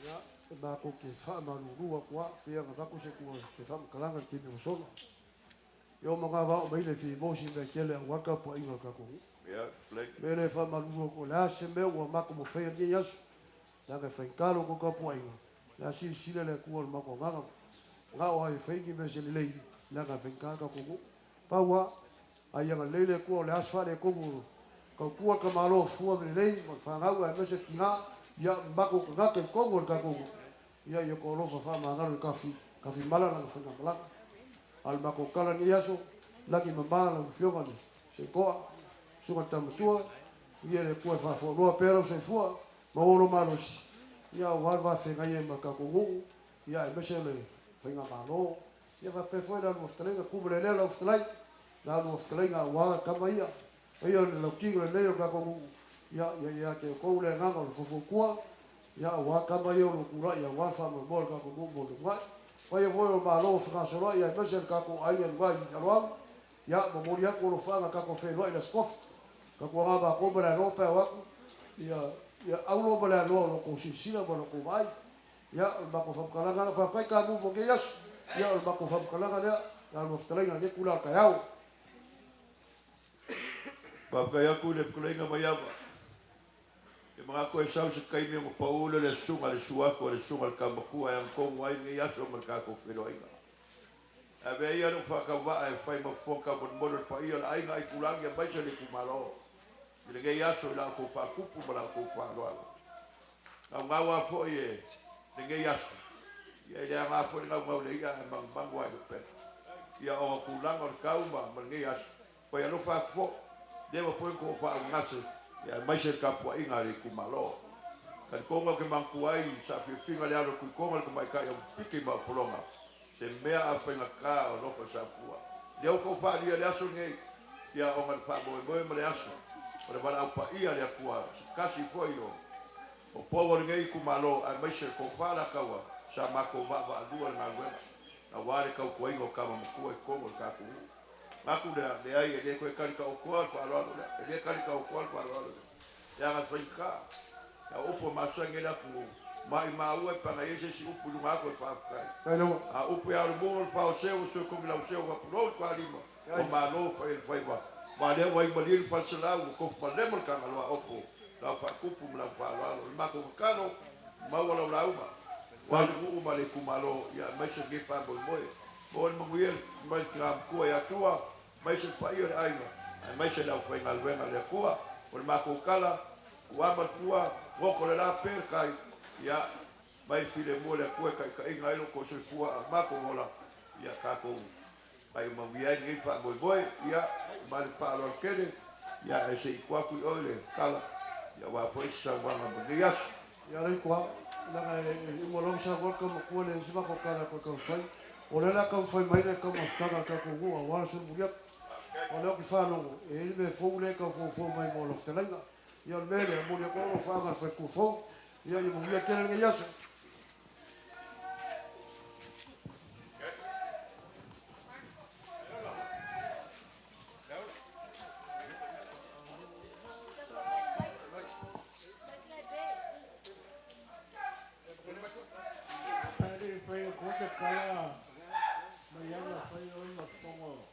Ia, e matou te faamalulu atu lava, pei ona avatu se faamatalaga i le taimi ua sola. Ia, o manava oo mai le fimosi mea tele aua le tapuaiga a le tatou nuu. Ia, fetalaiga. Mea lea e faamalulu atu, o le a se mea ua matou mafaia i lenei aso, leaga e faigata lo outou tapuaiga, o le a silasila le Atua i le matou agaga, manao lava e fai ni mea se lelei, leaga e faigata le tatou nuu. Pau lava, a ia agalelei le Atua o le a se faaletonu o tautua le tamaloa fua ma lelei ma le fanau aemaise le tina, ia matou tagata i totonu o le tatou nuu, ia ia outou alofa faamagalo i kafi kafimala lana faigamalaga. A o le matou tala i lenei aso, lagi mama lau Afioga i le Seatoa, Susuga i le Tama Matua, ia le Atua e faafualoa pea lou soifua, maua lou malosi, ia aua le va feagai ai ma le tatou nuu, ia aemaise o le faigamalo. Ia faapea foi la lua fetalaiga, tu ma le lea lau fetalai, la lua fetalaiga aua tama ia, o ia o le lautino lenei o le tatou nuu, ia ia ia te outou le agaga o le fofotua, ia aua tama ia o lo o tulai aua le faamoemoe o le tatou nuu mo le lumanai. Paia foi o le Malo o fegasoloai aemaise le tatou aiga i luga i Aloaga, ia momoli atu alofaaga tatou feiloai i le Aso Tofi. Tautuana matou ma le aloa pe a o atu, ia, ia aulo ma le aloa o lo outou silasila ma lo outou vaai. Ia, o le matou faamatalaga lea, faafetai Tamu mo lenei aso. Ia, o le matou faamatalaga lea, la lua fetalaiga i lenei itula o le taeao. Faafetai atu i le fetalaiga Maiava. E manatu e sau se taimi ona pau lea o le susuga i le susu atu a le susuga i le Tama Matua e agatonu ai lenei aso ma le tatou feiloaiga. Ae avea ia lou faatauvaa e fai ma fofoga taumolimoli o le paia o le aiga Aitulagi aemaise le itumalo i lenei aso i la outou faatupu ma la outou faaaloalo. Naunau lava foi e lenei aso, ia e le aoga foi le naunau i le i'a ae manumanu lava i le upega. Ia ona o tulaga o le tau ma lenei aso, fai alofa atu foi, leva foi ona outou faaaaogagase aemaise le tapuaiga a le itumalo. Talitonu ou te manatua ai i saafiafiga le alo o Tuitoga le tamaitai au piki ma Pologa, se mea a faigata o alofa Safua. Lea ua outou faaalia i le aso lenei, ia ona o le faamoemoe ma le aso o le valaau paia a le Atua, se tasi foi o o pou o lenei itumalo aemaise le tofa Alataua sa matou vaavaalua le galuega aua le tautuaina o tama matua i totonu o le tatou nuu. Manatu lea, leai e le toe tali taotoa le faaaloalo lea, e le tali taotoa le faaaloalo lea, leaga e faigata. A o upu e masani ai le atunuu, maimau e pe ana i ai se isi upu i luga atu o le faafetai. A o upu ia Olomuga o le Paoseu o Suetogilauseu ua pulou le tualima, ua malo fai o le faiva. Aua o lea ua ai malie le faleselau ua tofu malemo le Tagaloa opo, lau faatupu ma lau faaaloalo. O le matou tatalo, maua lau lauga, aua le nuu ma le itumalo, ia aemaise lenei faamoemoe. Maua le manuia mai le tina matua ia Tua, aemaise le paia o le aiga, aemaise le aufaigaluega a le Atua. O le matou tala, ua ama le pua, goto le la, pe le tai, ia mai le filemu o le Atua e taitaiina ai lo outou soifua a o matou ola, ia tatou faaiumanuia ai lenei faamoemoe. Ia, ma le faaaloalo tele, ia ae se i tuu atu i oe le tala, ia aua foi se saunoaga mo lenei aso. Ia le itoa, leaga e uma loa ona saunoa le tau matua e leai se matou tala e toe taumafai. O lea o le a taumafai mai le taumafataga a le tatou nuu aua le solomuli atu. O lea ou te faalogo e i ai le mea fou lea e tau foufou mai mo lau fetalaiga. Ia o le mea lea, e momoli atu ai alofaaga i le faletua fou. Ia ia manuia tele lenei aso. Ae le i faia koa se tala mai ala fai oe ma fofoga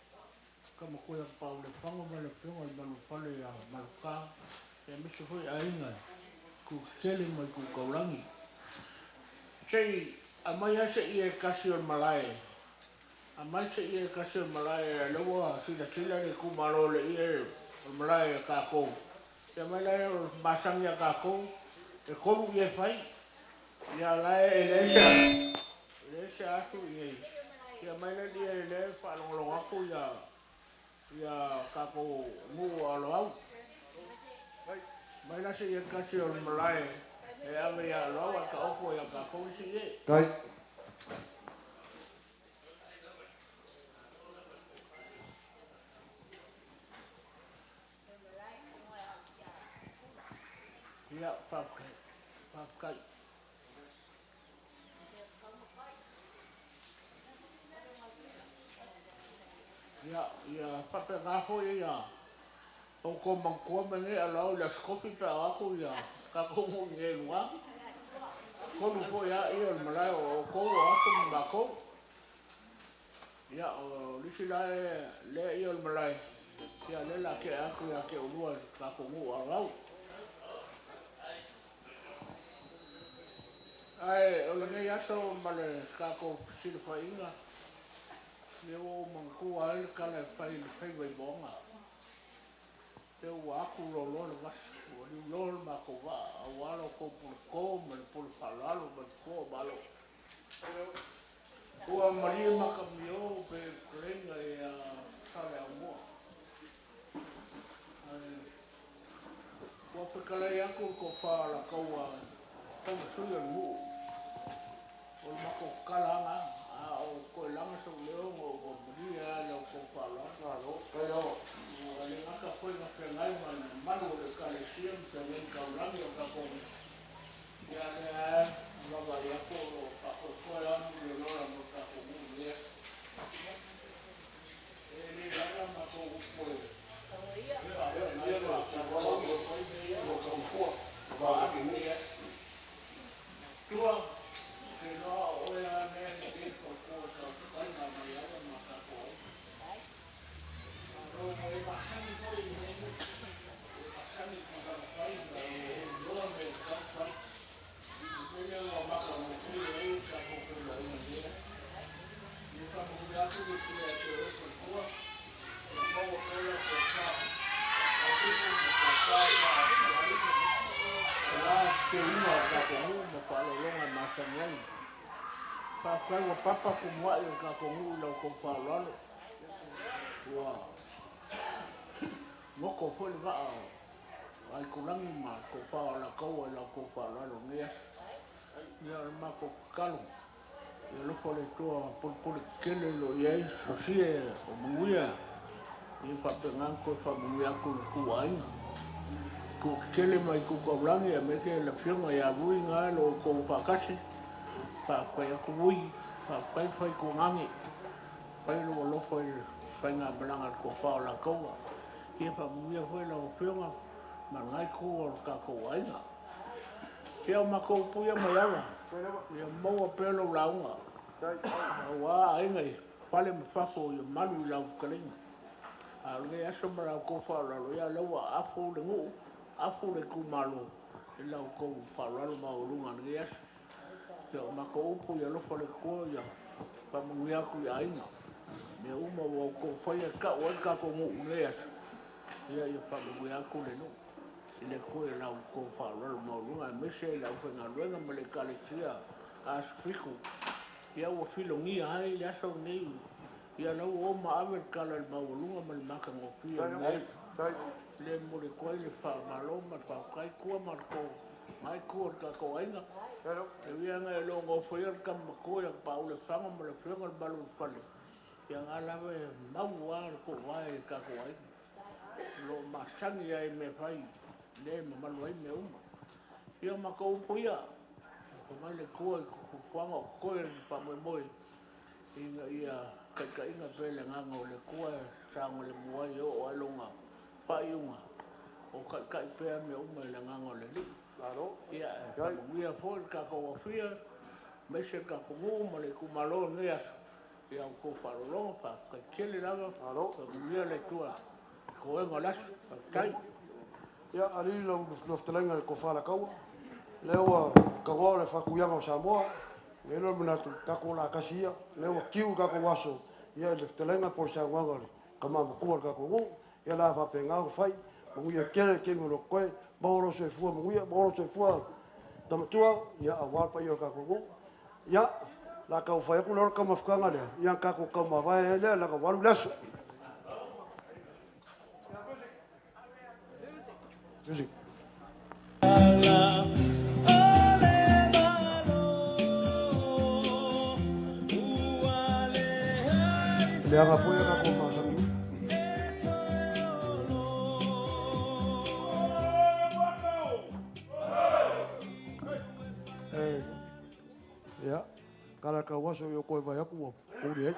Tamakoia Paulefaga ma le Afioga i le Manuafale ia Maluka, aemaise foi aiga i Tutetele ma i Tutaulagi. Se i aumai lava se ie e tasi o le malae, aumai se ie e tasi o le malae, lea ua silasila le itumalo i le ie o le malae a tatou. Ia aumai lea o le masani a tatou, e 3 ie fai. Ia la e leai se leai se asu i ai. Ia aumai lea ie lea e faalogologo atu ia ia tatou nuu o Aloau. Aumai la se ie tasi o le malae e ave ia Aloau ae taoto ia tatou isi ie. Tai. Ia, faafetai. Faafetai. Ia, ia faapena foi ia outou manatua mea nei Aloau i le Aso Tofi pe a o atu ia tatou nuu i inei i luga. 3 foi lava ie o le malae o outou o aso ma matou. Ia, o le isi la lea ie o le malae, ia lea o le a tea atu ia te oulua le tatou nuu o Aloau. Ae o lenei aso ma le tatou fesilafaiga, lea ua ou manatua ai le tala e fai i le faiva i moana. Se ua atu loaloa le vasa, ua liuloa le matou vaa aua lo outou puleto ma le pule faaaloalo mai le Nofoa o Malo. Ua malie makamio pe fetalaiga ia Saleaaumua. Ae ua fetalai atu le tofa o Alataua tau sui o le nuu. O le matou tatala lava lena, a o toe laga sou leo ona ua malie lava i la outou faaaloalo. Ua le gata foi na feagai ma le mamalu o le Ekalesia ma feagaiga taulagi o le tatou nuu, ia a o lea lava e vaavaai atu o lo o faafoefoe lava Murioloa mo le tatou nuu i lenei aso. E le lava matou upu e faafeagai ma faafetai i lenei aso. le pule ia te oe faletua, ia maua pea lau tofa faaopoopo ma tofa faafeagaiga aua le teteleina o le tatou nuu ma faaaloaloga e masani ai. Faafetai ua papa tumuai o le tatou nuu i la outou faaaloalo, ua goto foi le vaa o Aitulagi ma le tofa o Alataua i la outou faaaloalo i lenei aso. Ia o le matou tatalo, ia alofa le Atua pulupulu tetele o lo o i ai sosia o manuia, ia faapena ona toe faamanuia atu i le ituaiga. Itu tetele ma itu taulagi aemaise le afioga ia Vui na lo outou faatasi, faafetai atu Vui, faafetai Faitugage, fai lou alofa i le faigamalaga a le tofa o Alataua. Ia faamanuia foi lau afioga ma lena itu o le tatou aiga. Ia o matou upu ia Maiava, ia maua pea lau lauga, aua aiga i fale ma fafo ia malu i lau fetalaiga. A o lenei aso ma la outou faaaloalo, ia o lea ua afu le nuu, afu le itumalo i la outou faaaloalo maualuga i lenei aso. Ia o matou upu ia alofa le Atua ia faamanuia atu i aiga, mea uma ua outou faia e tau ai le tatou nuu i lenei aso, ia ia faamanuia atu le nuu i le Atua i la outou faaaloalo maualuga aemaise le aufaigaluega ma le Ekalesia Aso Fitu, ia ua filogia ai le aso lenei, ia la ua o ma ave le tala i le maualuga ma le matagofie o lenei aso. Le momoli atu ai le faamalo ma le faafetai Tua ma le tou lena itu o le tatou aiga. E ui lava ina e le o nofoia le tama matua ia Tapaaulefano ma le afioga i le Maluilefale, ia na lava e mau lava le toovae i le tatou aiga. O lo o masani lava i mea fai, lea e mamalu ai mea uma. Ia o matou upu ia, fai mai le Atua i fuafuaga o totoe o le faamoemoe ina ia taitaiina pea le agaga o le Atua e saogalemu ai e oo lava i lona faaiuga, o taitai pea mea uma i le agaga o le Alii. Ia e faamanuia foi le tatou afia, aemaise le tatou nuu ma le itumalo i lenei aso, i a outou faaaloaloga, faafetai tele lava, faamanuia le Atua i toega o le aso. Faafetai. Ia, alii lau fetalaiga i le tofa Alataua, lea ua tagoa o le faatuiaga o Samoa, lea le manatu tatou lakasi ia, lea ua tiu tatou aso, ia le fetalaiga po o le saunoaga o le tama matua o le tatou nuu, ia la faapena ona fai, manuia tele tele o lo koe, maua lo soifua manuia, maua lo soifua tamatua, ia aua le paia o le tatou nuu. Ia, la tau fai atu lea o le taumafataga lea, ia tatou taumavae ai lea, laga ua alu le aso. Music. Le aga foi a tatou masani. Ia, kala ka waso yo koe vai aku ua puri ai.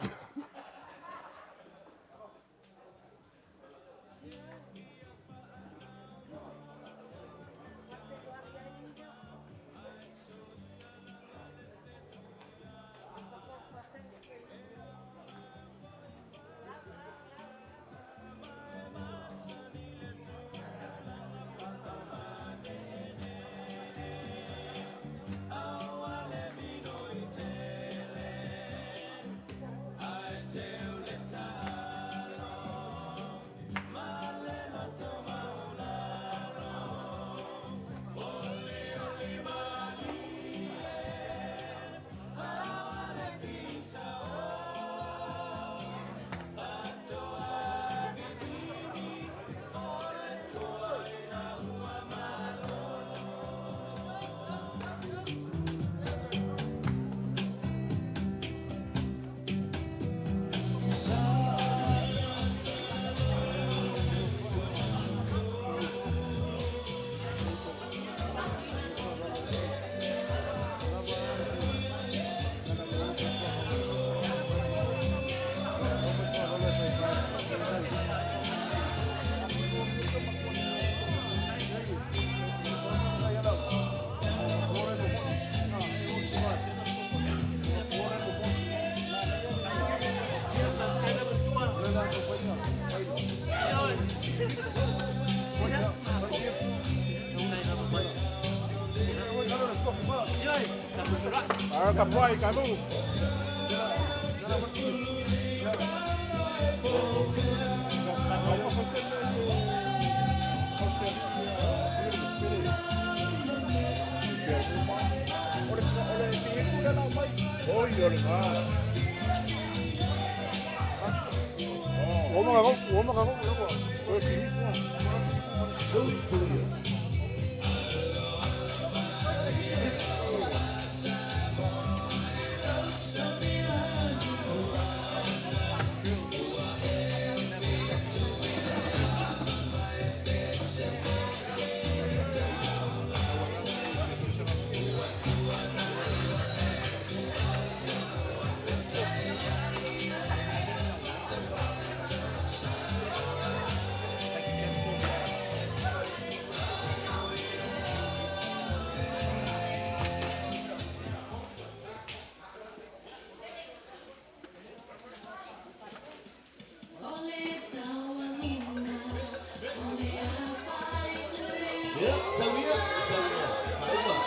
Ia, tau ia, tau ia. Maua.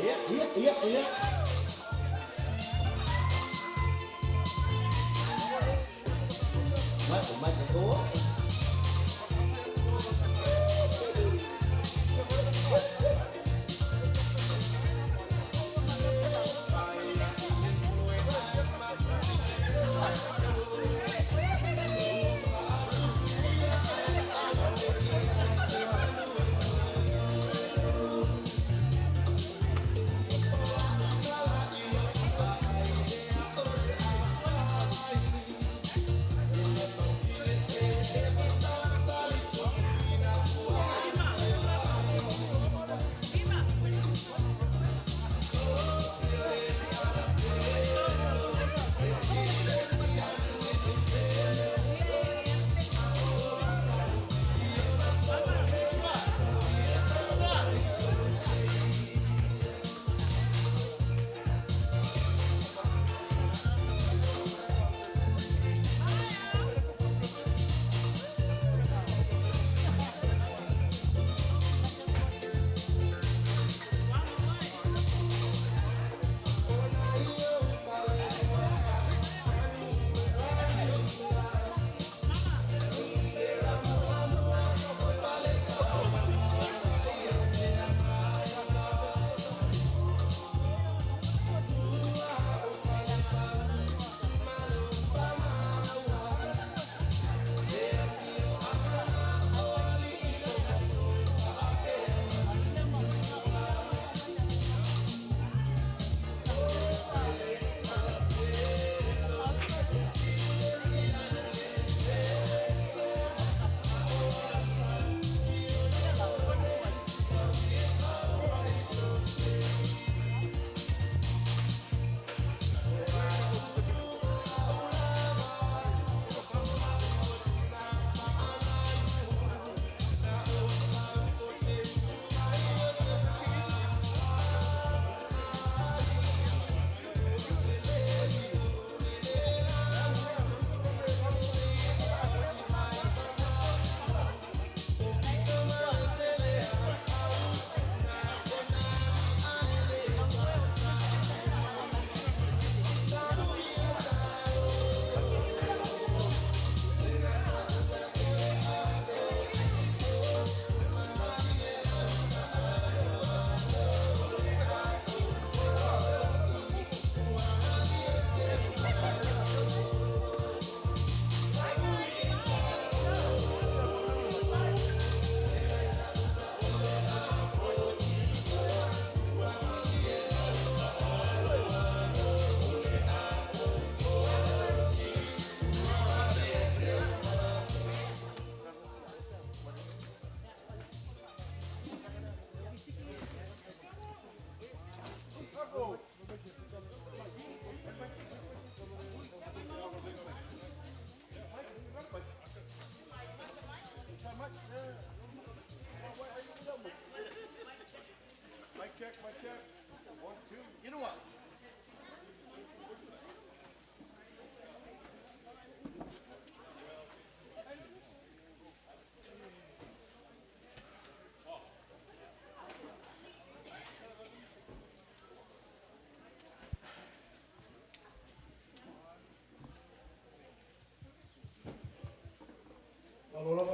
Ia, ia, ia, ia. Mai, o mai katoa.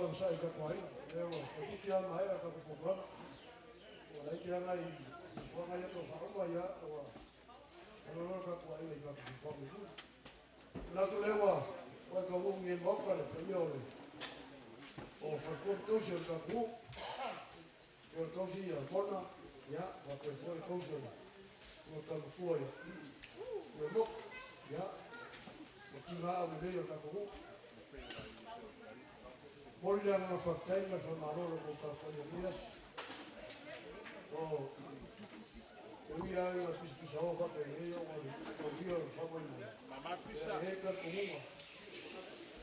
onosai i tatou aiga. Lea ua toeitiiti lava maea le tatou polokalame. Ua laiti lava nai fuafuaga ia tau faauma, ia ua alo loa le tatou aiga i tatou fuafuaga mulimuli. Manatu lea ua ua e taunuu i le Maota le paia o le o faletua ma tausi o le tatou nuu. Ia o le tausi ia Mona, ia faapea foi le tausi o le Taumatua ia Tuaimoku, ia ma tiga aulelei o le tatou nuu. Momoli le agaga faafetai ma le faamalo i la outou tapuaiga i lenei aso. O e ui lava ina pisapisaoa faapenei ona o le taulia o le faamoemoe, ia e i ai le talitonuga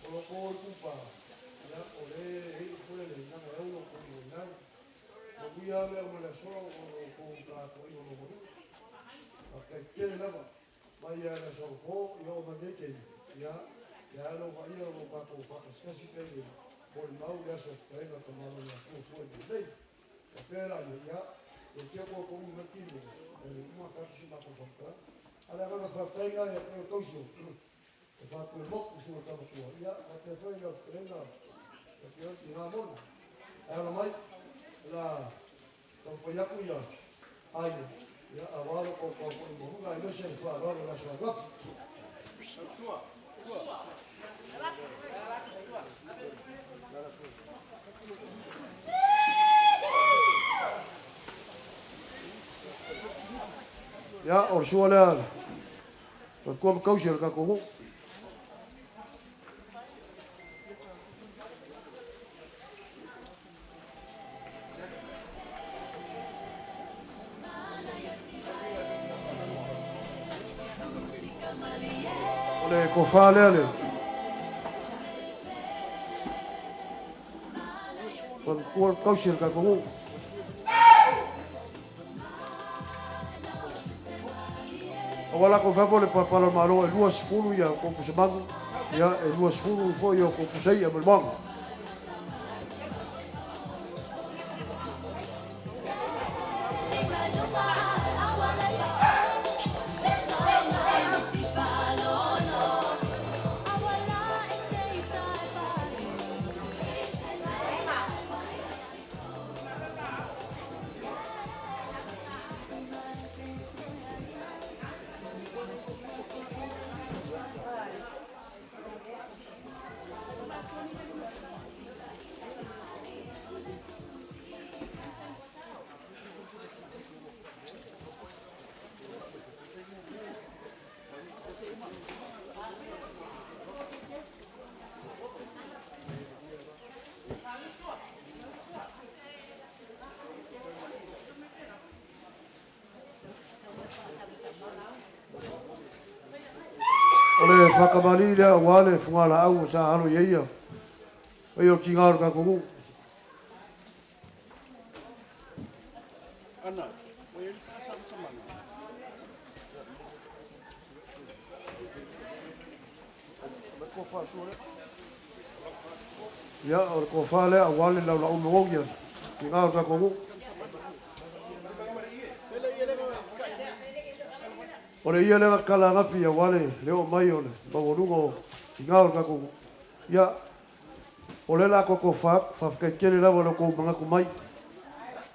o lo outou itupa, ia o lea e i ai le fue le gagana e au lo outou ioe. Manuia mea uma i le aso ona o lo outou tapuaiga o lo malu. Faafetai tele lava mai lava i le aso anapo ia oo mai lenei taimi, ia lea lava o vaaia lo tatou faakasikasi pea i le molimau i le aso o fetalaiga a Tamaloa ia fuafua i mea nei. Faapea laia, ia le te ua outou ui mai le tinoga, e le uma tatou si matou faamatalaga. A o le agaga faafetai lena ia te oe Tausio, e faatuamotu su'a tamatua, ia faapea foi lau fetalaiga Atioti Hamona. Ae ala mai, o le a taumafai atu ia aiga, ia aua lo tou taumafai maualuga aemaise le faaaloalo i le aso ananafi. Ia, o le sua lea a le faletua ma tausi o le tatou nuu. O le tofa lea le faletua ma tausi o le tatou nuu. Aua la kou fafo le palapala o le Malo e 20 ia kou pusa magu, ia e 20 foi ia kou pusa i'a ma le moaga. O le faakamali lea aua le fugalaau sa alo i ai ia paia o tiga o le tatou nuu. Ia, o le tofa lea aua le laulaau manogi a tiga o le tatou nuu. O le ia lea na tatala anafi aua le le oo mai o le maualuga o tiga o le tatou nuu. Ia, o lea o le a toe tofa atu. Faafetai tele lava i lo outou manatu mai.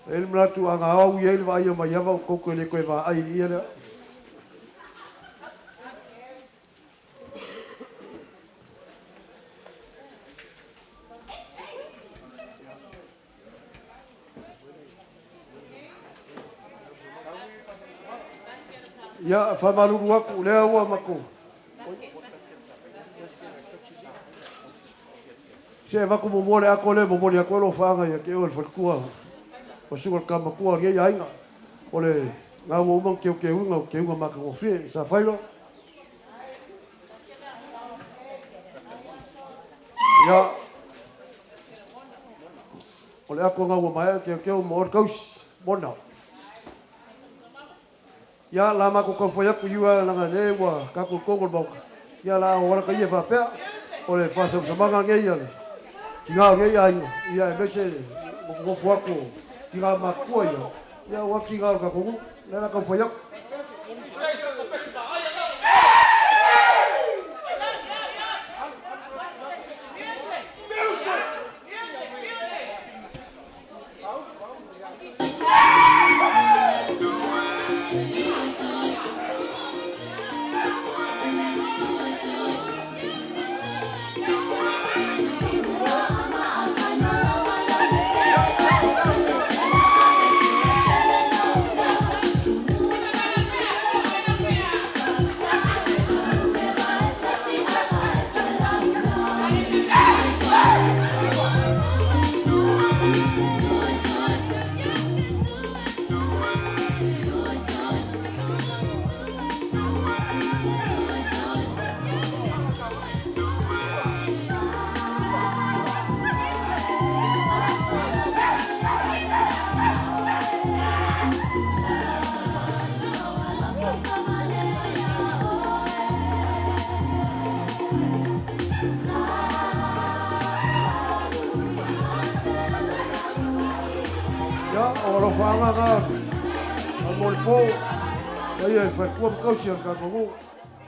E i ai le manatu a na au i ai le vaaia mai ava, tou te le toe vaai i le ia lea. Ia, faamalulu atu, lea ua matou. Se e avatu muamua le ato lea e momoli atu ai lou faaga ia te oe le faletua o susuga i le tama matua o lenei aiga. O le na ua uma ona teuteuina o teuga matagofie. Sa fai loa. Ia, o le ato na ua maea teuteu mo oe le tausi. Mona. Ia, la matou taumafai atu i ua leaga lea ua tatou i totonu o le Maota. Ia, la o ala ta ia faapea, o le faasamasamaga lenei a le tina o lenei aiga, ia aemaise le nofonofo atu o tina matutua ia, ia aua tina o le tatou nuu. Lea la taumafai atu. Faaagaga a Molepo, paia i faletua ma tausi a le tatou nuu,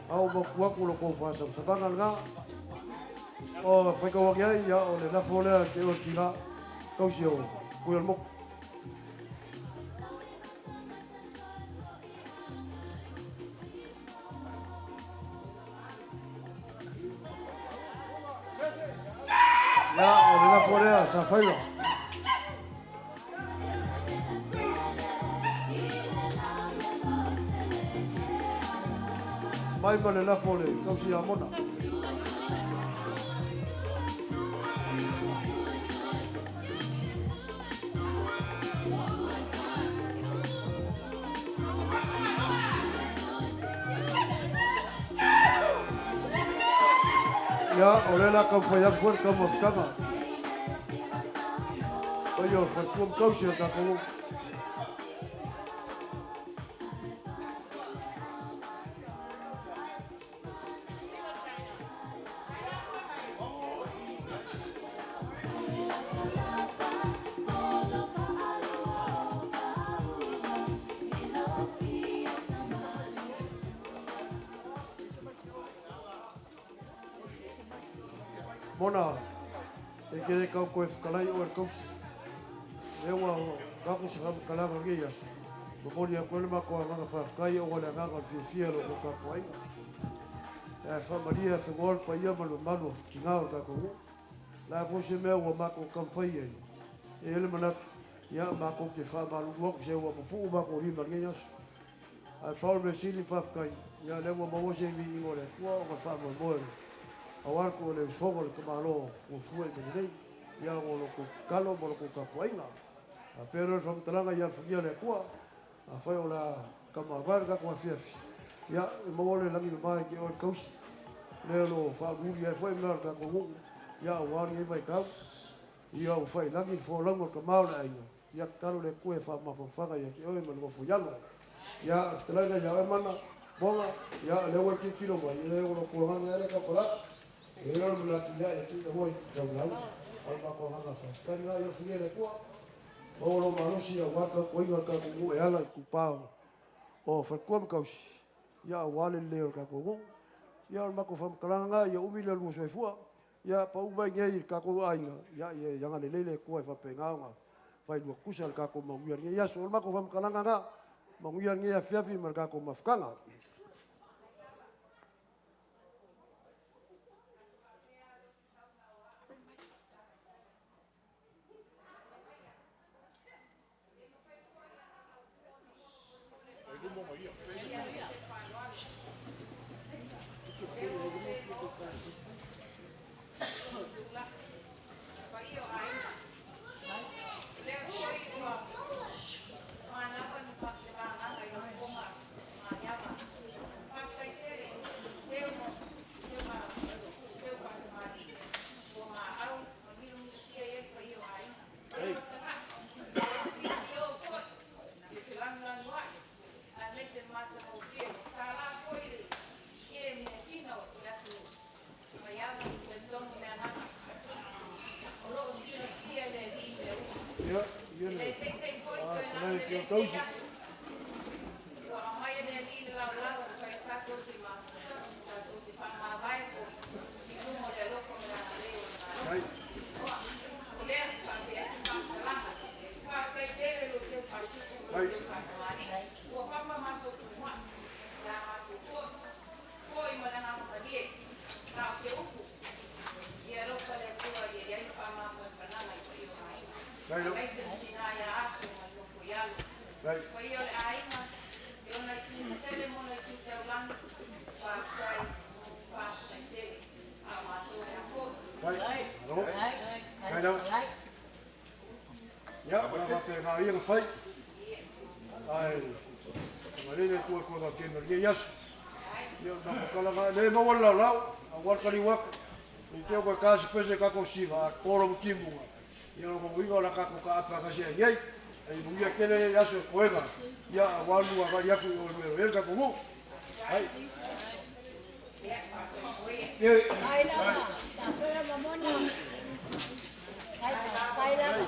a ua manatua atu lo outou faasamasamaga lena. O faitau ane ai, ia, o le lafo lea te oe tina tausi o Tuiolemotu. Ia, o le lafo lea sa faiva. Mai ma le lafo o le tausi ia Mona. Ia, o lea o le a taumafai atu foi le taumafataga. Paia o le faletua ma tausi o le tatou nuu. Mona, e te le kau koe whakalai o le kausi. Lea ua kako se whamakalaga lenei aso. Momoli atu ai le matou agaga faafetai ona o le agaga o le fiafia i lo outou tapuaiga. Ae faamalie afenoa le paia ma le mamalu o tina o le tatou nuu. O le a foi se mea ua matou taumafai ai, e i ai le manatu, ia matou te faamalulu atu se ua pupuu matou lima i lenei aso. Ae pau le mea sili faafetai, ia lea ua maua se viiga o le Atua ona faamoemoe aua le le usufono a le tamaloa fuafua i mea lelei, ia ona o lo outou tatalo ma lo outou tapuaiga. Faapea loa le faamatalaga ia alofagia le Atua, afai o le a taumavae le tatou afiafi, ia e maua le lagi mama i te oe le tausi, lea o lo o faauluulu ai foi mea o le tatou nuu, ia aua lenei vaitau. Ia ua fai i lagi le folauga o le tama o le aiga, ia tatalo le Atua e faamafanafana ia te oe ma le nofo i alo. Ia, o le fetalaiga ia oe mana, Moga, ia lea ua e tilotilo mai, e le o lo kuagaga ele tau E le o le manatu ia ia tuuina hoi tau lauga. O le matou agaga faafetai lena ia alofagia e le Atua. Maua lou malosi aua le tautuaina o le tatou nuu e ala i itupa o faletua ma tausi, ia aua le lelei o le tatou nuu. Ia o le matou faamatalaga lena ia umi le lua soifua. Ia pau mai nei i le tatou aiga, ia ia agalelei le Atua e faapena ona failua tutusa le tatou manuia i lenei aso. O le matou faamatalaga lena, manuia lenei afiafi ma le tatou mafutaga. Ia, ia le fetalai i le tausi. Ai. Ai. Ai. Ai. Alo. Ai lau. Ia, o la faapena ia na fai. Ai, agalelei le Atua i kona tino i lenei aso. Ia, o le matou tala lena, e le maua le laolao, aua le taliu atu. I te i ua ta se pese tatou siva, a tolo ma timuga. Ia, o lona uiga o le a tatou taape faatasi ai nei. Ai manuia tele le aso e toega, ia aua le lua agai atu i o i mea o i ai le tatou nuu. Ai. Ia. Ai lava, tatou ma mona. Ai, ai lava.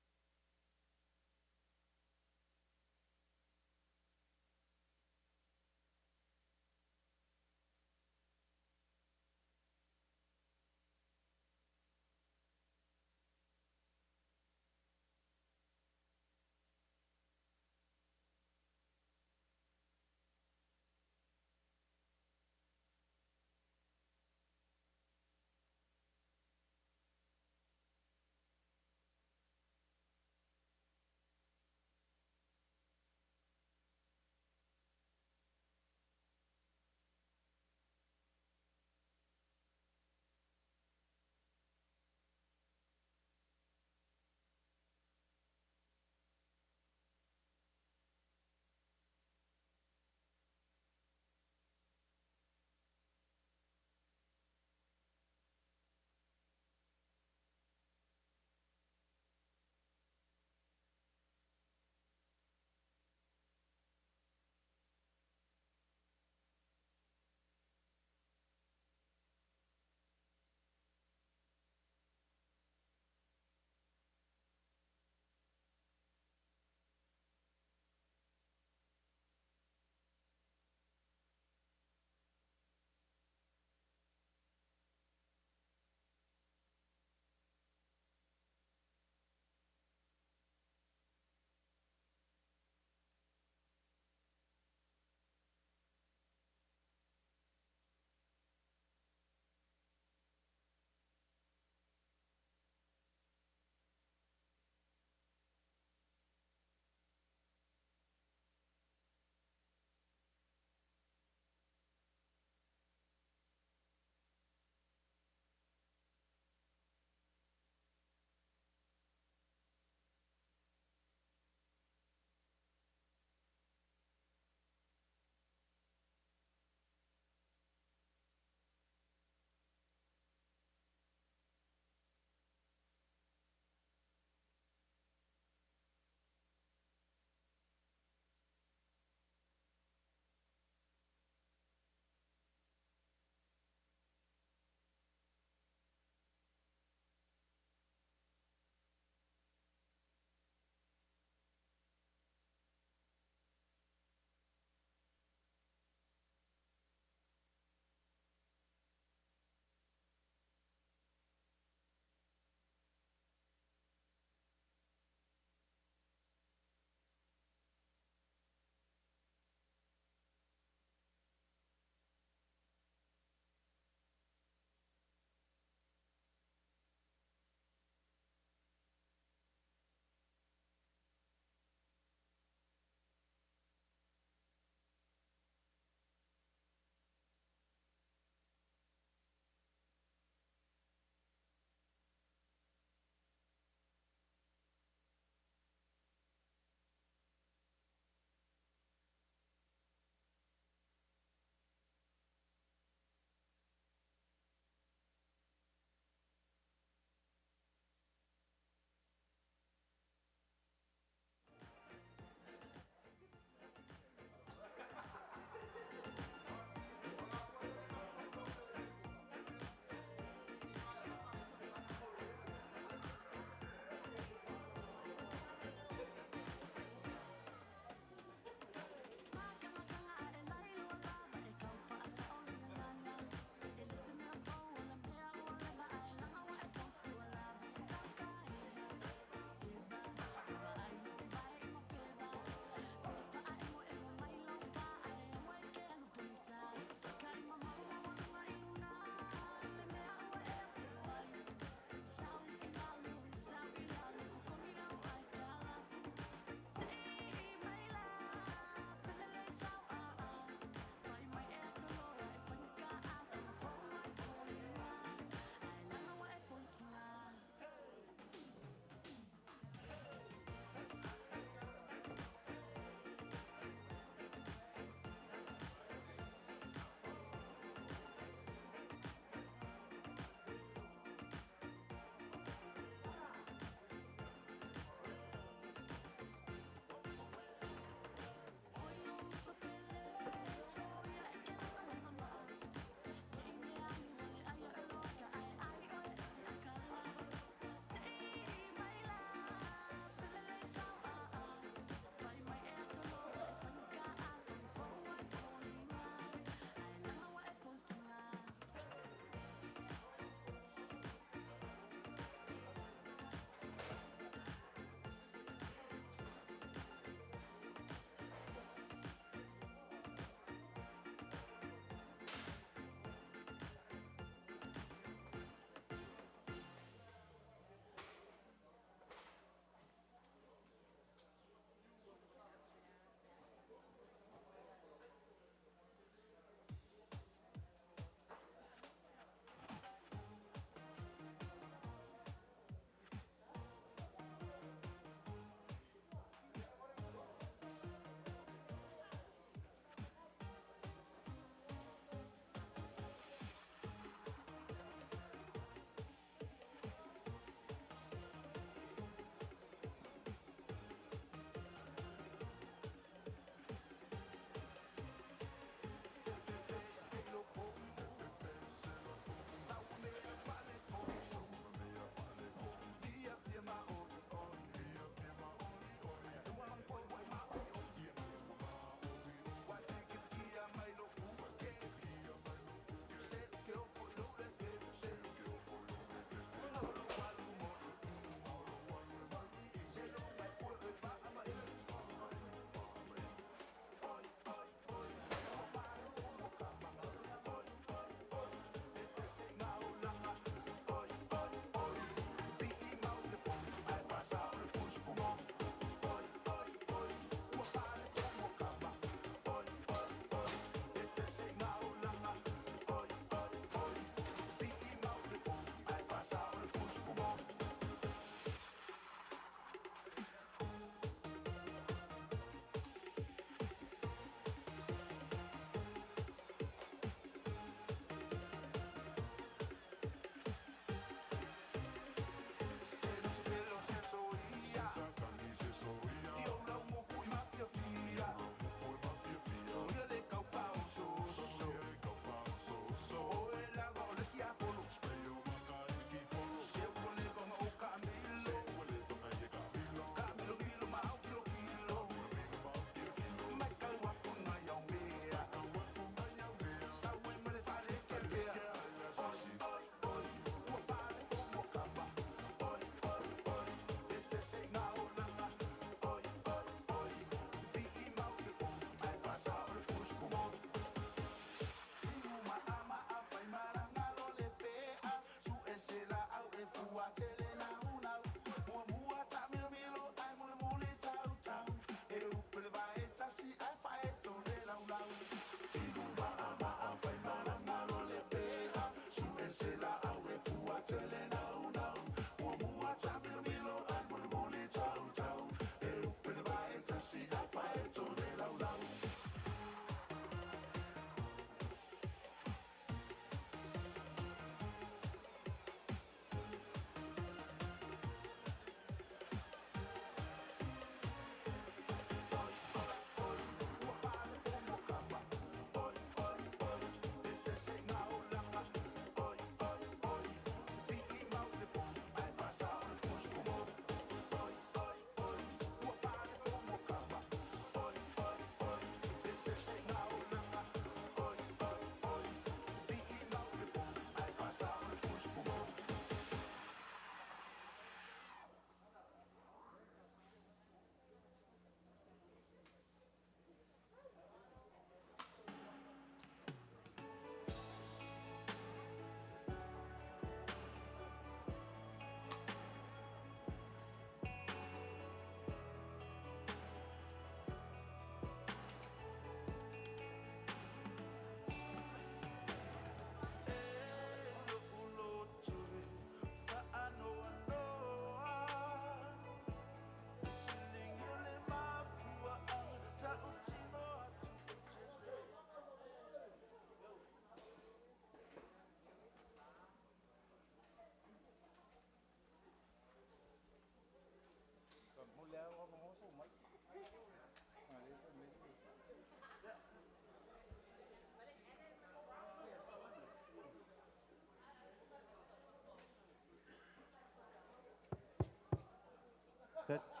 Tasi.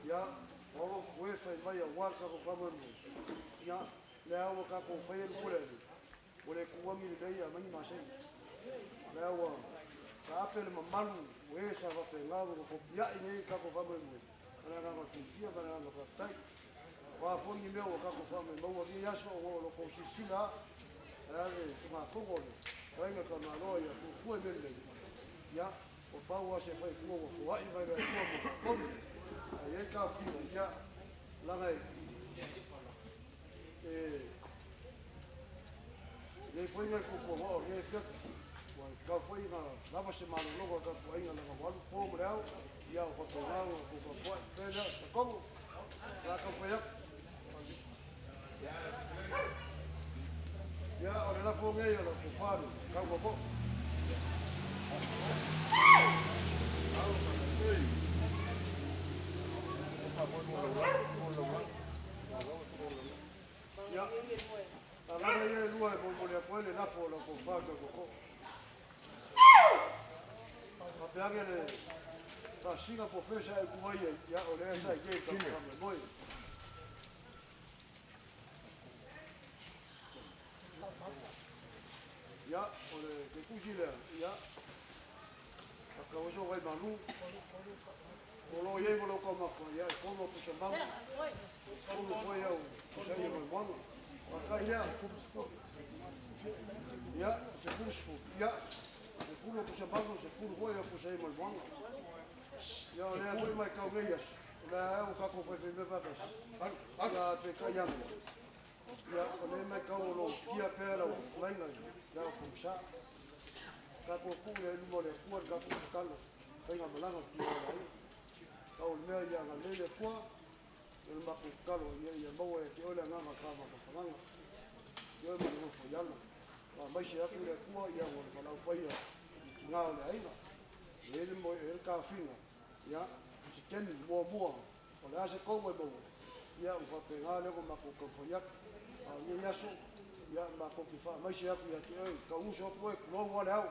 Ia, o lo e fai mai a waka ko fama mo. Ia, le awa ka ko fai le kule. O le kuangi le ia mani masai. Le awa ka ape le mamalu o e sa va pe ngā ko pia i nei ka ko fama mo. Ana nga ko fia ba nga ko tai. Wa fo ni mea o ka ko fama mo wa ni aso o lo ko sisila. Ale ma fongo le. Ai ka ma lo ia fu fu e le. Ia, o pau a se fai fu o fu ai vai vai fu mo ko. Ai e ka fi ia langa e le foi ngai ko ko o le fia wa ka foi na lava se malu logo ka ko ainga na walu po mo leo ia o ko na o ko ko ko pela ko la ka foi ya ia o le la fo ngai o ko faru ka ko ko ia la langa ia lua e mo le po le la fo la ko fa ka ko ko ka pe age le ta singa po fesa e kuai ia o le sa ke ka ka me moi. Ia o le ke kusi le ia ka o so vai malu o lo ye mo lo ko ma ko ia ko mo ko sa ma ko mo ko ia o sa ia mo mo ka ia ia se pus ia se pulo ko sa ma se pulo ko ia ko sa ia mo mo ia le foi mai ka o ia la o ka ko foi me va ka ia te ka ia ia o le mai ka o lo kia pera o laina ia ko sa ka ko ku le lumo le ku ka ko ka lo kai nga malanga ki o lai ka o mea ia nga lele kua le mako kalo ia ia maua e te ole nga nga ka ma ka nga ia ma no fo yalo ma mai se aku le kua ia o le lau paia i nga o le aina e le mo e ka finga ia se ken mo mo o le ase ko mo ia o fa pe nga le ko mako ka fo ia a ia so ia mako ki fa mai se aku ia te oi ka uso ko e lo wa le au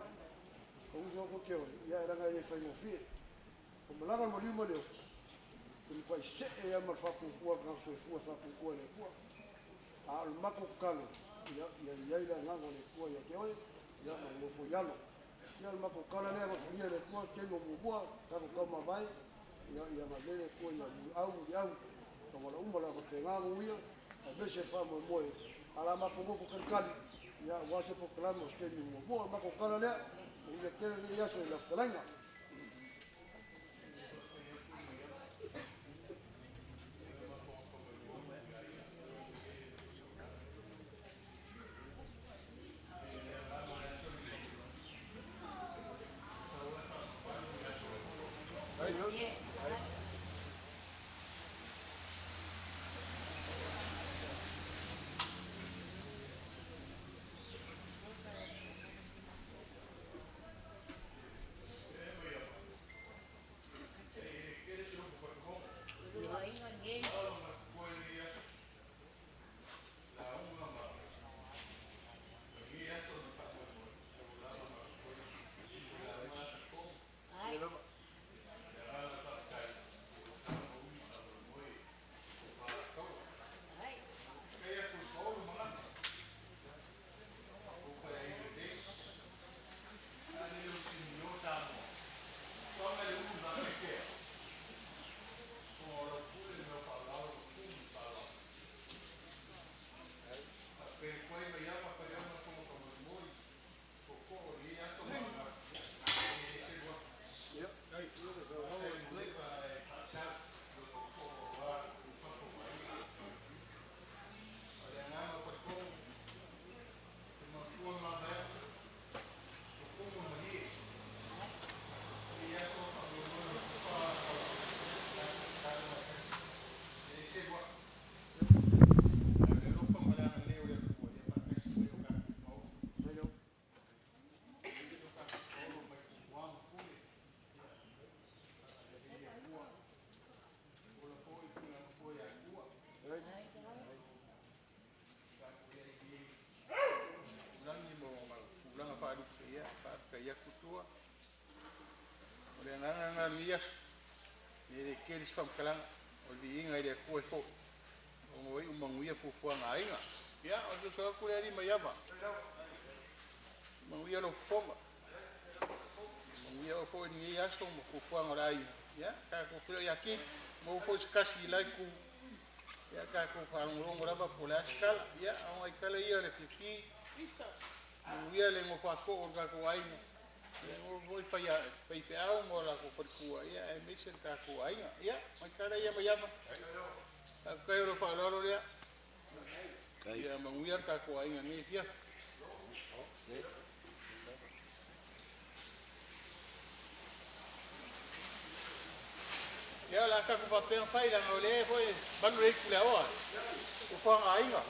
ka uso ko ke o ia era nga e fai mo fi o malaga mo limo le o kwa se e ama fa ku ku ka so fu fa ku ku le ku a o mako kalo ia ia ia ia nga le ku ia ke oi ia ma mo fo yalo ia o mako kalo le ma fu ia le ku ke mo mo ka ko ma vai ia ia ma le ku ia au au ka wala umala ko te nga ia a vese fa mo mo ala ma ko ko kali ia wa se po klamo ke ni mo mo mako kalo le ia ke ia so la falaina. Faafetai atu tua. O le agaga lena o lenei aso, e le tele se faamatalaga, o le viiga i le Atua e foi, ona ua iu manuia fuafuaga a aiga. Ia, o le soso atu lea alii Maiava, manuia lau fofoga, manuia oe foi i lenei aso ma fuafuaga o le aiga. Ia tatou feiloai ia Kili, maua foi se tasi i le la itu, ia tatou faalogologo lava po o le a se tala. Ia, a o nai tala ia a le Fiafi, manuia le nofo a too a lo tatou aiga, manuia foi faifeau ma o latou faletua, aemaise le tatou aiga. Ia, o nai tala ia Maiava. Faafetai o lou faaaloalo lea. Ia manuia le tatou aiga i lenei afiafi. Ia, o le a tatou faapea ona fai, leaga o lea foi e malu le aitu i le aoa i fuafuaga a aiga.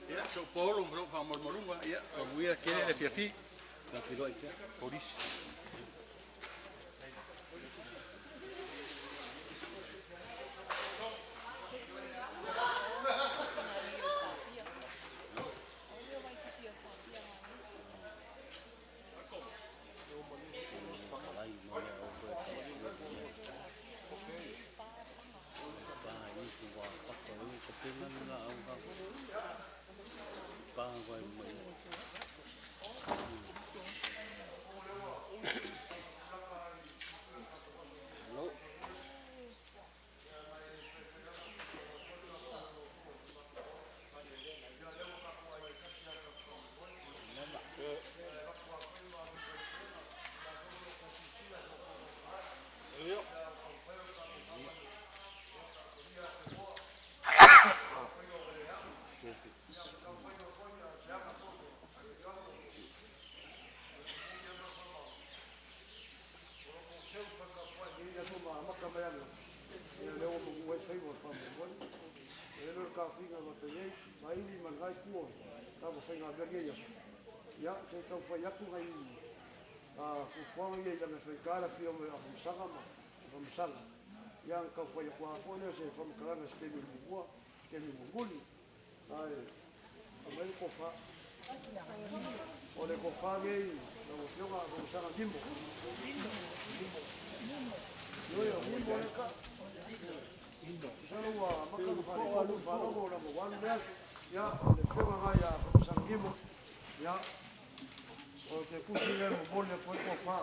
Ia, Soupolu ma lou faamalumaluga, ia manuia tele le afiafi. Ia ma amata mai ana. Ia lea ua magu ai faiva o le faamoemoe. E le o le taofiga ma penei, maili ma lenai itu o taumafaiga nei aso. Ia, se i taumafai atu nai fuafuaga ia i lana faigata le afio mai o Afamasaga ma Afamasaga. Ia, ona taumafai atu lava foi lea o se faamatalaga i se taimi muamua, se taimi mulimuli. Ae aumai le tofa. O le tofa lenei lau Afioga Afamasaga Nimo. Ioe, o Nimo lea e tau. Masalo ua amata ona faaletonu le faalogo leaga ua alu le aso. Ia, o le afioga lena ia Afamasaga Nimo. Ia, o le tusi lea e momoli atu ai le tofa.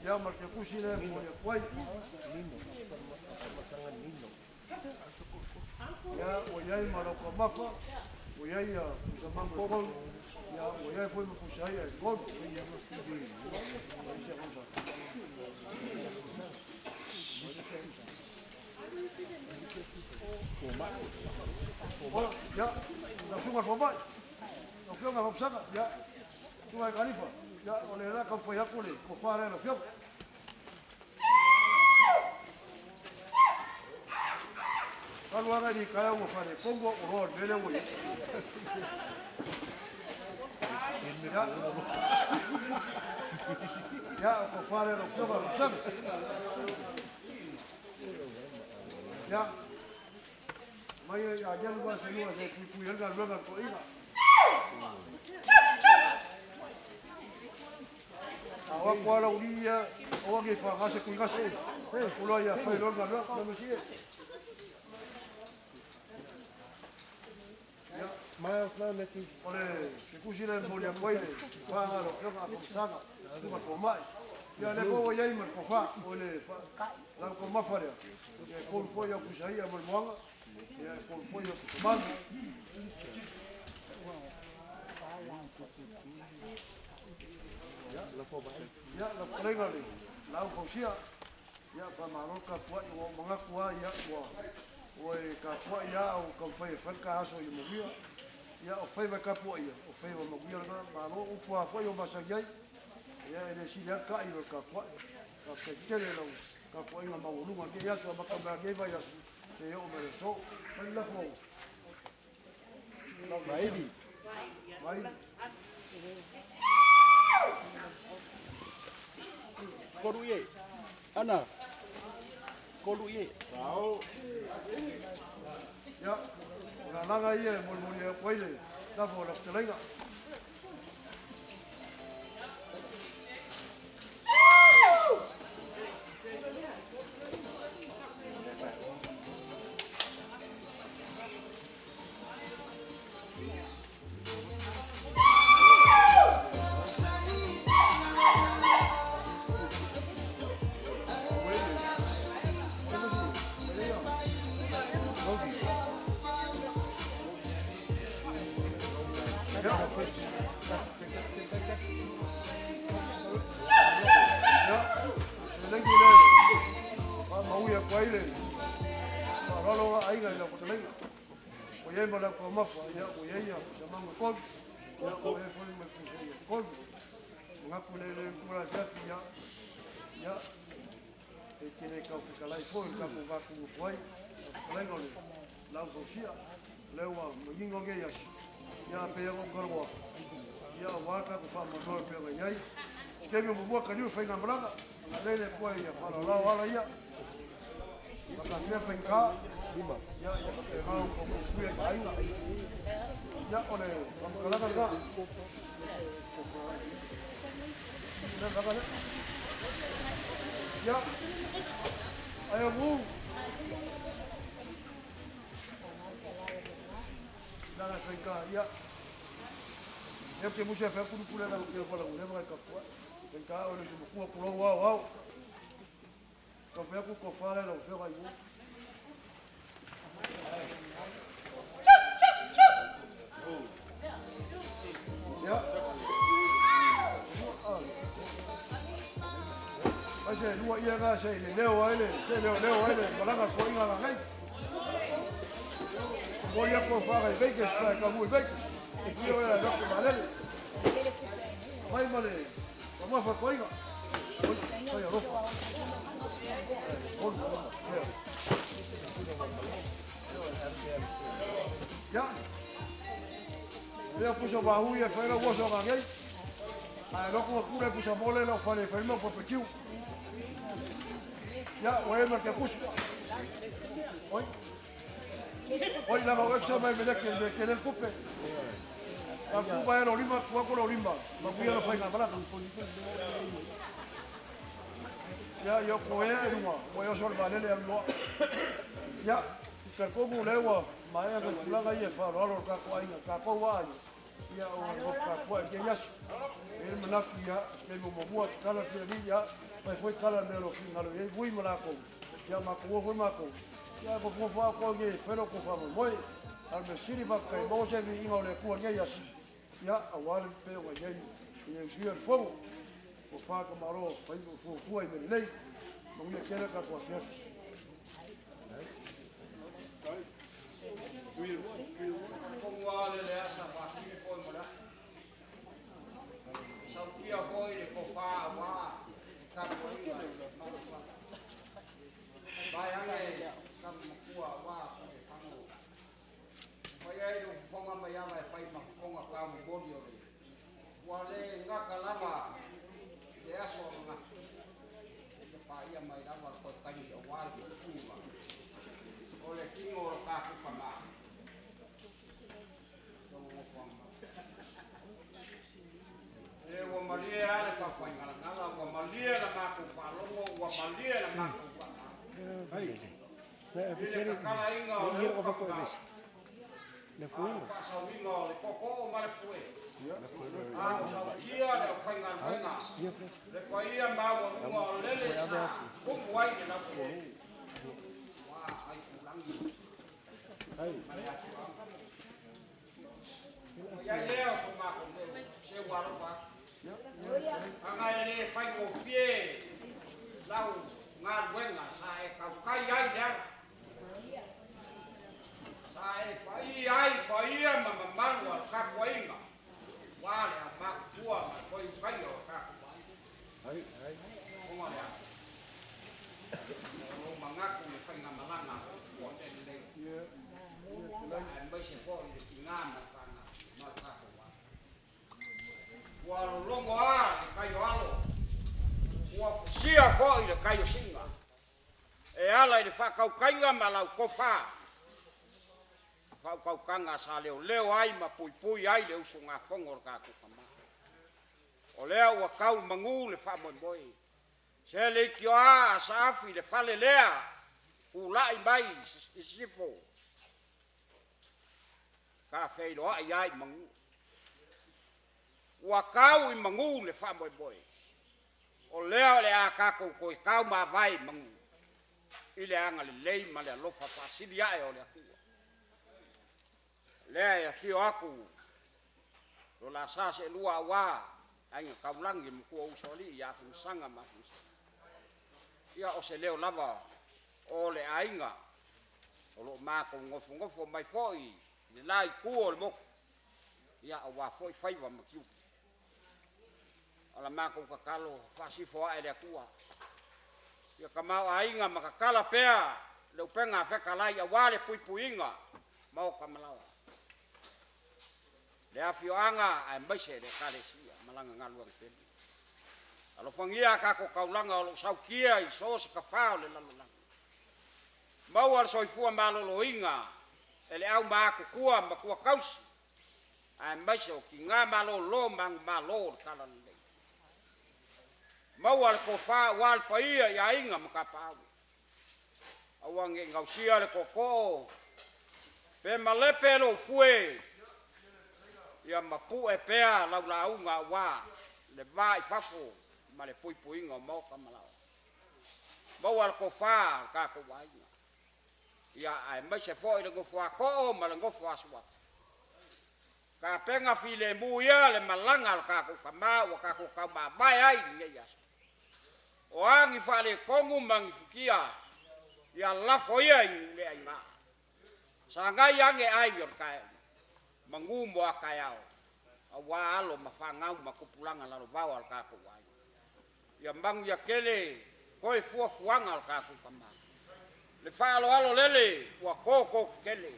Ia ma le tusi lea e momoli atu ai. Ia, ua i ai ma lau taumafa, ua i ai pusa manu e tolu, ia ua i ai foi ma pusa i'a e tolu. Ola, ia, lau susuga i le fomai, lau Afioga Afamasaga, ia, susuga i Kalifa, ia, o le a taumafai atu le tofa lea lau Afioga. Talu lava nai taeao ua faaletonu au oloa i le mea lea ua i ai. Ia, ia, o le tofa lea lau Afioga Afamasaga. Ia, aumai alialu ma se lua se puipui ai le galuega a le toeaina. A o aku ala uli ia, o ake whakase kui gase. Ulo ia whai loa ngā loa, na mesi e. Miles, no, Matthew. O le te kusi le moli a koe le, whaanga lo pioka a konsanga, tunga tō mai. Ia le kō iai ma le kōwha, o le lau kō mafa rea. Ia e kōru foi au kusa ia mo le moanga, ia e kōru foi au kusa manu. Ia, lau kalenga le, lau fausia, ia pa malo ka pua i o mangaku a ia ua o e ka pua ia au ka whai e whanka aso i moguia. Ia o whai ka pua ia, o whai wa moguia lana, malo upu a whai o masangi ai. Ia e le sili ka i o ka pua. Ka te tele lau ka pua inga maualunga ke aso a maka mea ngei vai aso. Te o mere so. Mai lafo. Lau Maili. Maili. Koru ie. Ana. Koru ie. Sao. Ia, o la langa ia e molimoli e koe le lafo o la fetalaiga. Ia, se lengi le, wha mauia koe le, wha ralo nga aiga i lau fetalaiga. O iai ma lau kaumafa, ia o iai ia sa manga kolu, ia o e foi mai pusa ia kolu. Ngaku le le kura siaki ia, ia, e tele kau fekalai foi, ka ko vaku fuai, fetalaiga o le lau fausia, le ua mangingo ngei asi. Ia pe ia o karoa. Ia o waka ko wha pe ngai ai. Kemi mo mua ka niu whainga malaga, nga lele kua ia whalalao ala ia. Maka fia whainga, ia ia te rau ko ko kuia i ainga. Ia o le whamakalaga nga. Le laga le. Ia, ai mu. Laga whainga, ia. Ia ke musia whea kuru kure la ke whala ngure mga kapua. Whainga o le sumukua kuro wau wau. Ka whea ku ko whare la whea ngai mu. Ia. Ai se lua ia ngā se le leo ai le, se leo leo ai le, malaga ko inga la ngai. Mori ko whare veikes ka ka mui veikes. E kio e la ko malele. Mai male, ka mafa ko inga. Oi, oi alofa. Ia. Lea pusa wahu ia whaira ua so ngā ngei. Ai loko a kure pusa mole lau whare whaima pa pekiu. Ia, o e mar ke pusa. Oi. Oi, lava o eksa mai mele ke ke le kupe. Ka kupa e lo lima, kua ko lo lima. Ma kuia lo whainga malaka. Ia, ia ko e e runga. O e oso le valele a loa. Ia, ka kogu lewa, ma e ka tulaga ia wharoaro ka ko ainga, ka ko wa ai. Ia o o ka ko e ke yasu. E manaku ia, ke mo mo kala fia ni ia, mai foi kala me lo fi ngalo ia vui malako. Ia ma ko foi mako. Ia ko fo fa ko ge fero ko fa mo. Al me siri va kai mo se vi inga o le kua ia yasu. Ia a wale pe o ia ia usia el fogo. O fa ka maro fai fu fu ai me lei. Mo ia kera ka ko fia. Konga le le asa whakini foi mo la. Sautia foi le ko wha wā ka ko inga Vai ange ka makua wā e whango. Whai ai lo whonga mai anga e whai makonga ka mo boli o le. Ua le ngaka lava le aso o ngā. Te pā ia mai lava ko tangi o wā le kukunga. O le kingo o ka kuka mā. malie lava le taufaigalagala, ua malie la matou faalogo, ua malie la matou faamau. I le tatalaina o le uta mamao, a o le faasaoina o le tootoo ma le fue, a o sautia le aufaigaluega, le paia maualuga o lele sa tumu ai le lauseleti, ua aitulagi ma le afioaga. Ona i ai lea o so matou leo, se ua alofa atu. Leaga e le faigofie lau galuega sa e tautai ai i le ala, sa e faia ai paia ma mamalu o le tapuaiga aua le aumatutua ma le toe ulutaia o le tatou aiga. Ona o le a? O lou manatu i le faigamalaga ua tea nei, aemaise foi le tina ma le fanau ma le tatou aiga. Ua lologo lava le tai o Alo, ua fusia foi le tai o Siiga e ala i le faatautaiga ma lau tofa, faautautaga sa leoleo ai ma puipui ai le usugafono a le tatou tama. O lea ua tau i manu le faamoemoe. Se leitioa a saafi i le fale lea, tulai mai i sisifo, ta feiloai lava i manu. Ua tau i manu le faamoemoe, o lea o le a tatou toe tau mavae i manu i le agalelei ma le alofa faasili ae o le Atua. O lea e afio atu lo la sa seelua aua Aiga Taulagi, le Matua o Usoalii ia Afamasaga ma Afamasaga. Ia, o se leo lava o le aiga o lo o matou nofonofo mai foi i le la itu o le motu, ia aua foi faiva ma tiute. O la matou tatalo, faasifo ae le Atua ia tamaoaiga ma tatala pea le upega fetalai aua le puipuiga maota ma laoa, le afioaga aemaise le Ekalesia ma lana galuega pele. Alofagia a tatou taulaga o lo o saukia i so o se tafa o le lalolagi, maua le soifua maloloina e le aumatutua, matua tausi, aemaise o tina malolo ma agumalo o le talalelei. Maua le tofa aua le paia i aiga ma tapaau, aua ne i gausia le tootoo pe malepe lou fue, ia mapu'e pea lau lauga aua le va i fafo ma le puipuiga o maota ma laoa. Maua le tofa a lo tatou aiga, ia aemaise foi le nofo a too ma le nofo a suafa. Tapena filemu ia le malaga a lo tatou tama ua tatou taumavae ai i lenei aso. O a ni faaletonu ma ni futia, ia lafo ia i nuu le aina. Sagai ane ai o le taeao, manu mo a taeao, aua alo ma fanau ma tupulaga lalovaoa a lo tatou aiga. Ia manuia tele toe fuafuaga o le tatou tama. Le faaaloalo lele ua toto tetele,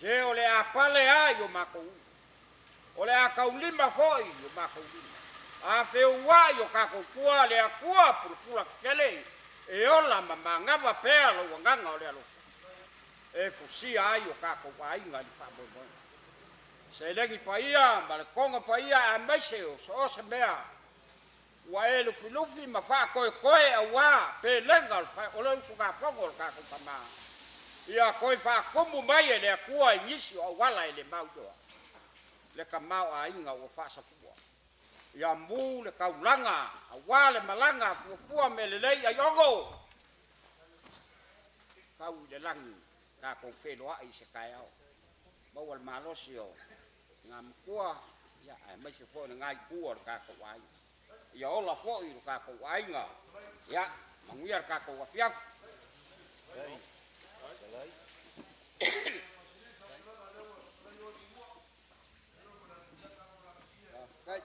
se o le a pale lava i o matou ulu, o le a taulima foi i o matou lima, a feuai o tatou tua le Atua pulapula tetele e ola ma manava pea lou agaga o le alofa e fusia ai o tatou aiga i le faamoemoega. Seleni paia ma le toga paia aemaise o so o se mea ua e lufilufi ma faatoetoe aua pelega o le usugafono a lo tatou tama, ia toe faatumu mai e le Atua i nisi o auala e le mauiloa le tamaoaiga ua faasafua. Ia mu le taulaga aua le malaga fuafua mea lelei aiono tau i le lagi tatou feiloai i se taeao. Maua le malosi o le Matua aemaise foi o lena itu o le tatou aiga. Ia ola foi lo tatou aiga. Ia, manuia le tatou afiafi. Faafetai.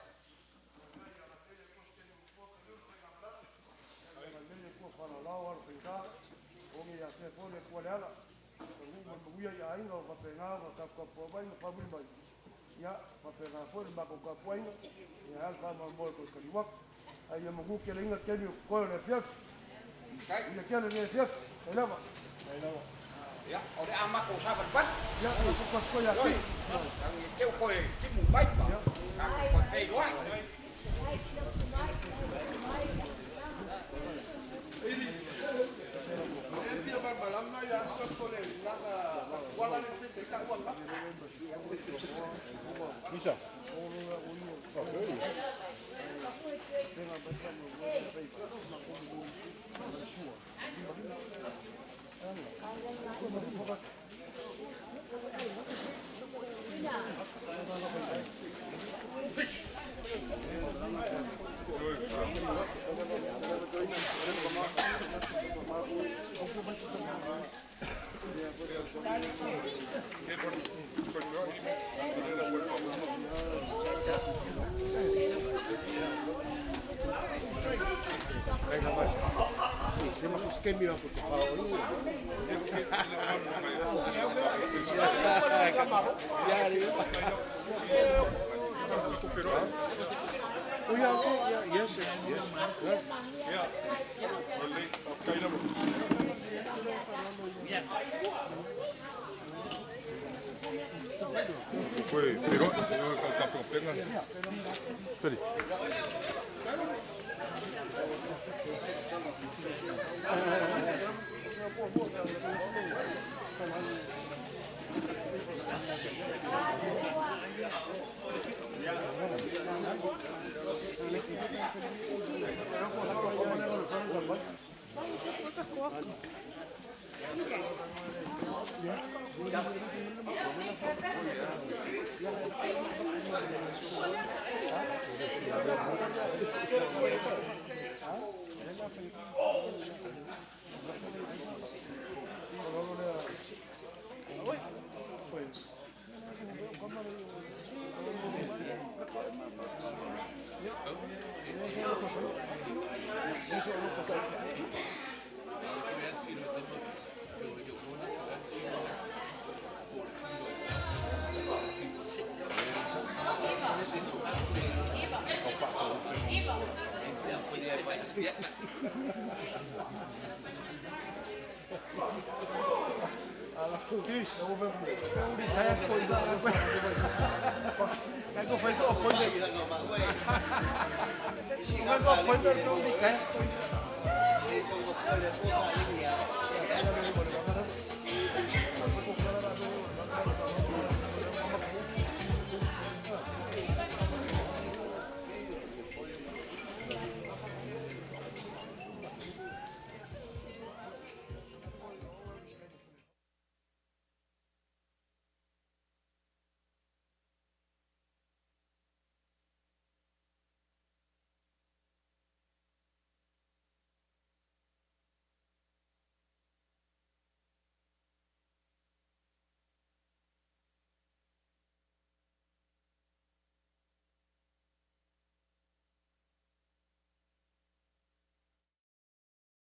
Ia, faapena foi le matou tapuaiga, ia ae a le faamoemoe toe taliu atu. Ae ia manu tele ina taimi o totoe o le afiafi. Ia tele lenei afiafi. Faafetai lava. Faafetai lava. Ia, o le a matou savalivali. Ia, matou faafofoga ia Ki. Tau i te o koe timu mai ma tatou toe feiloai.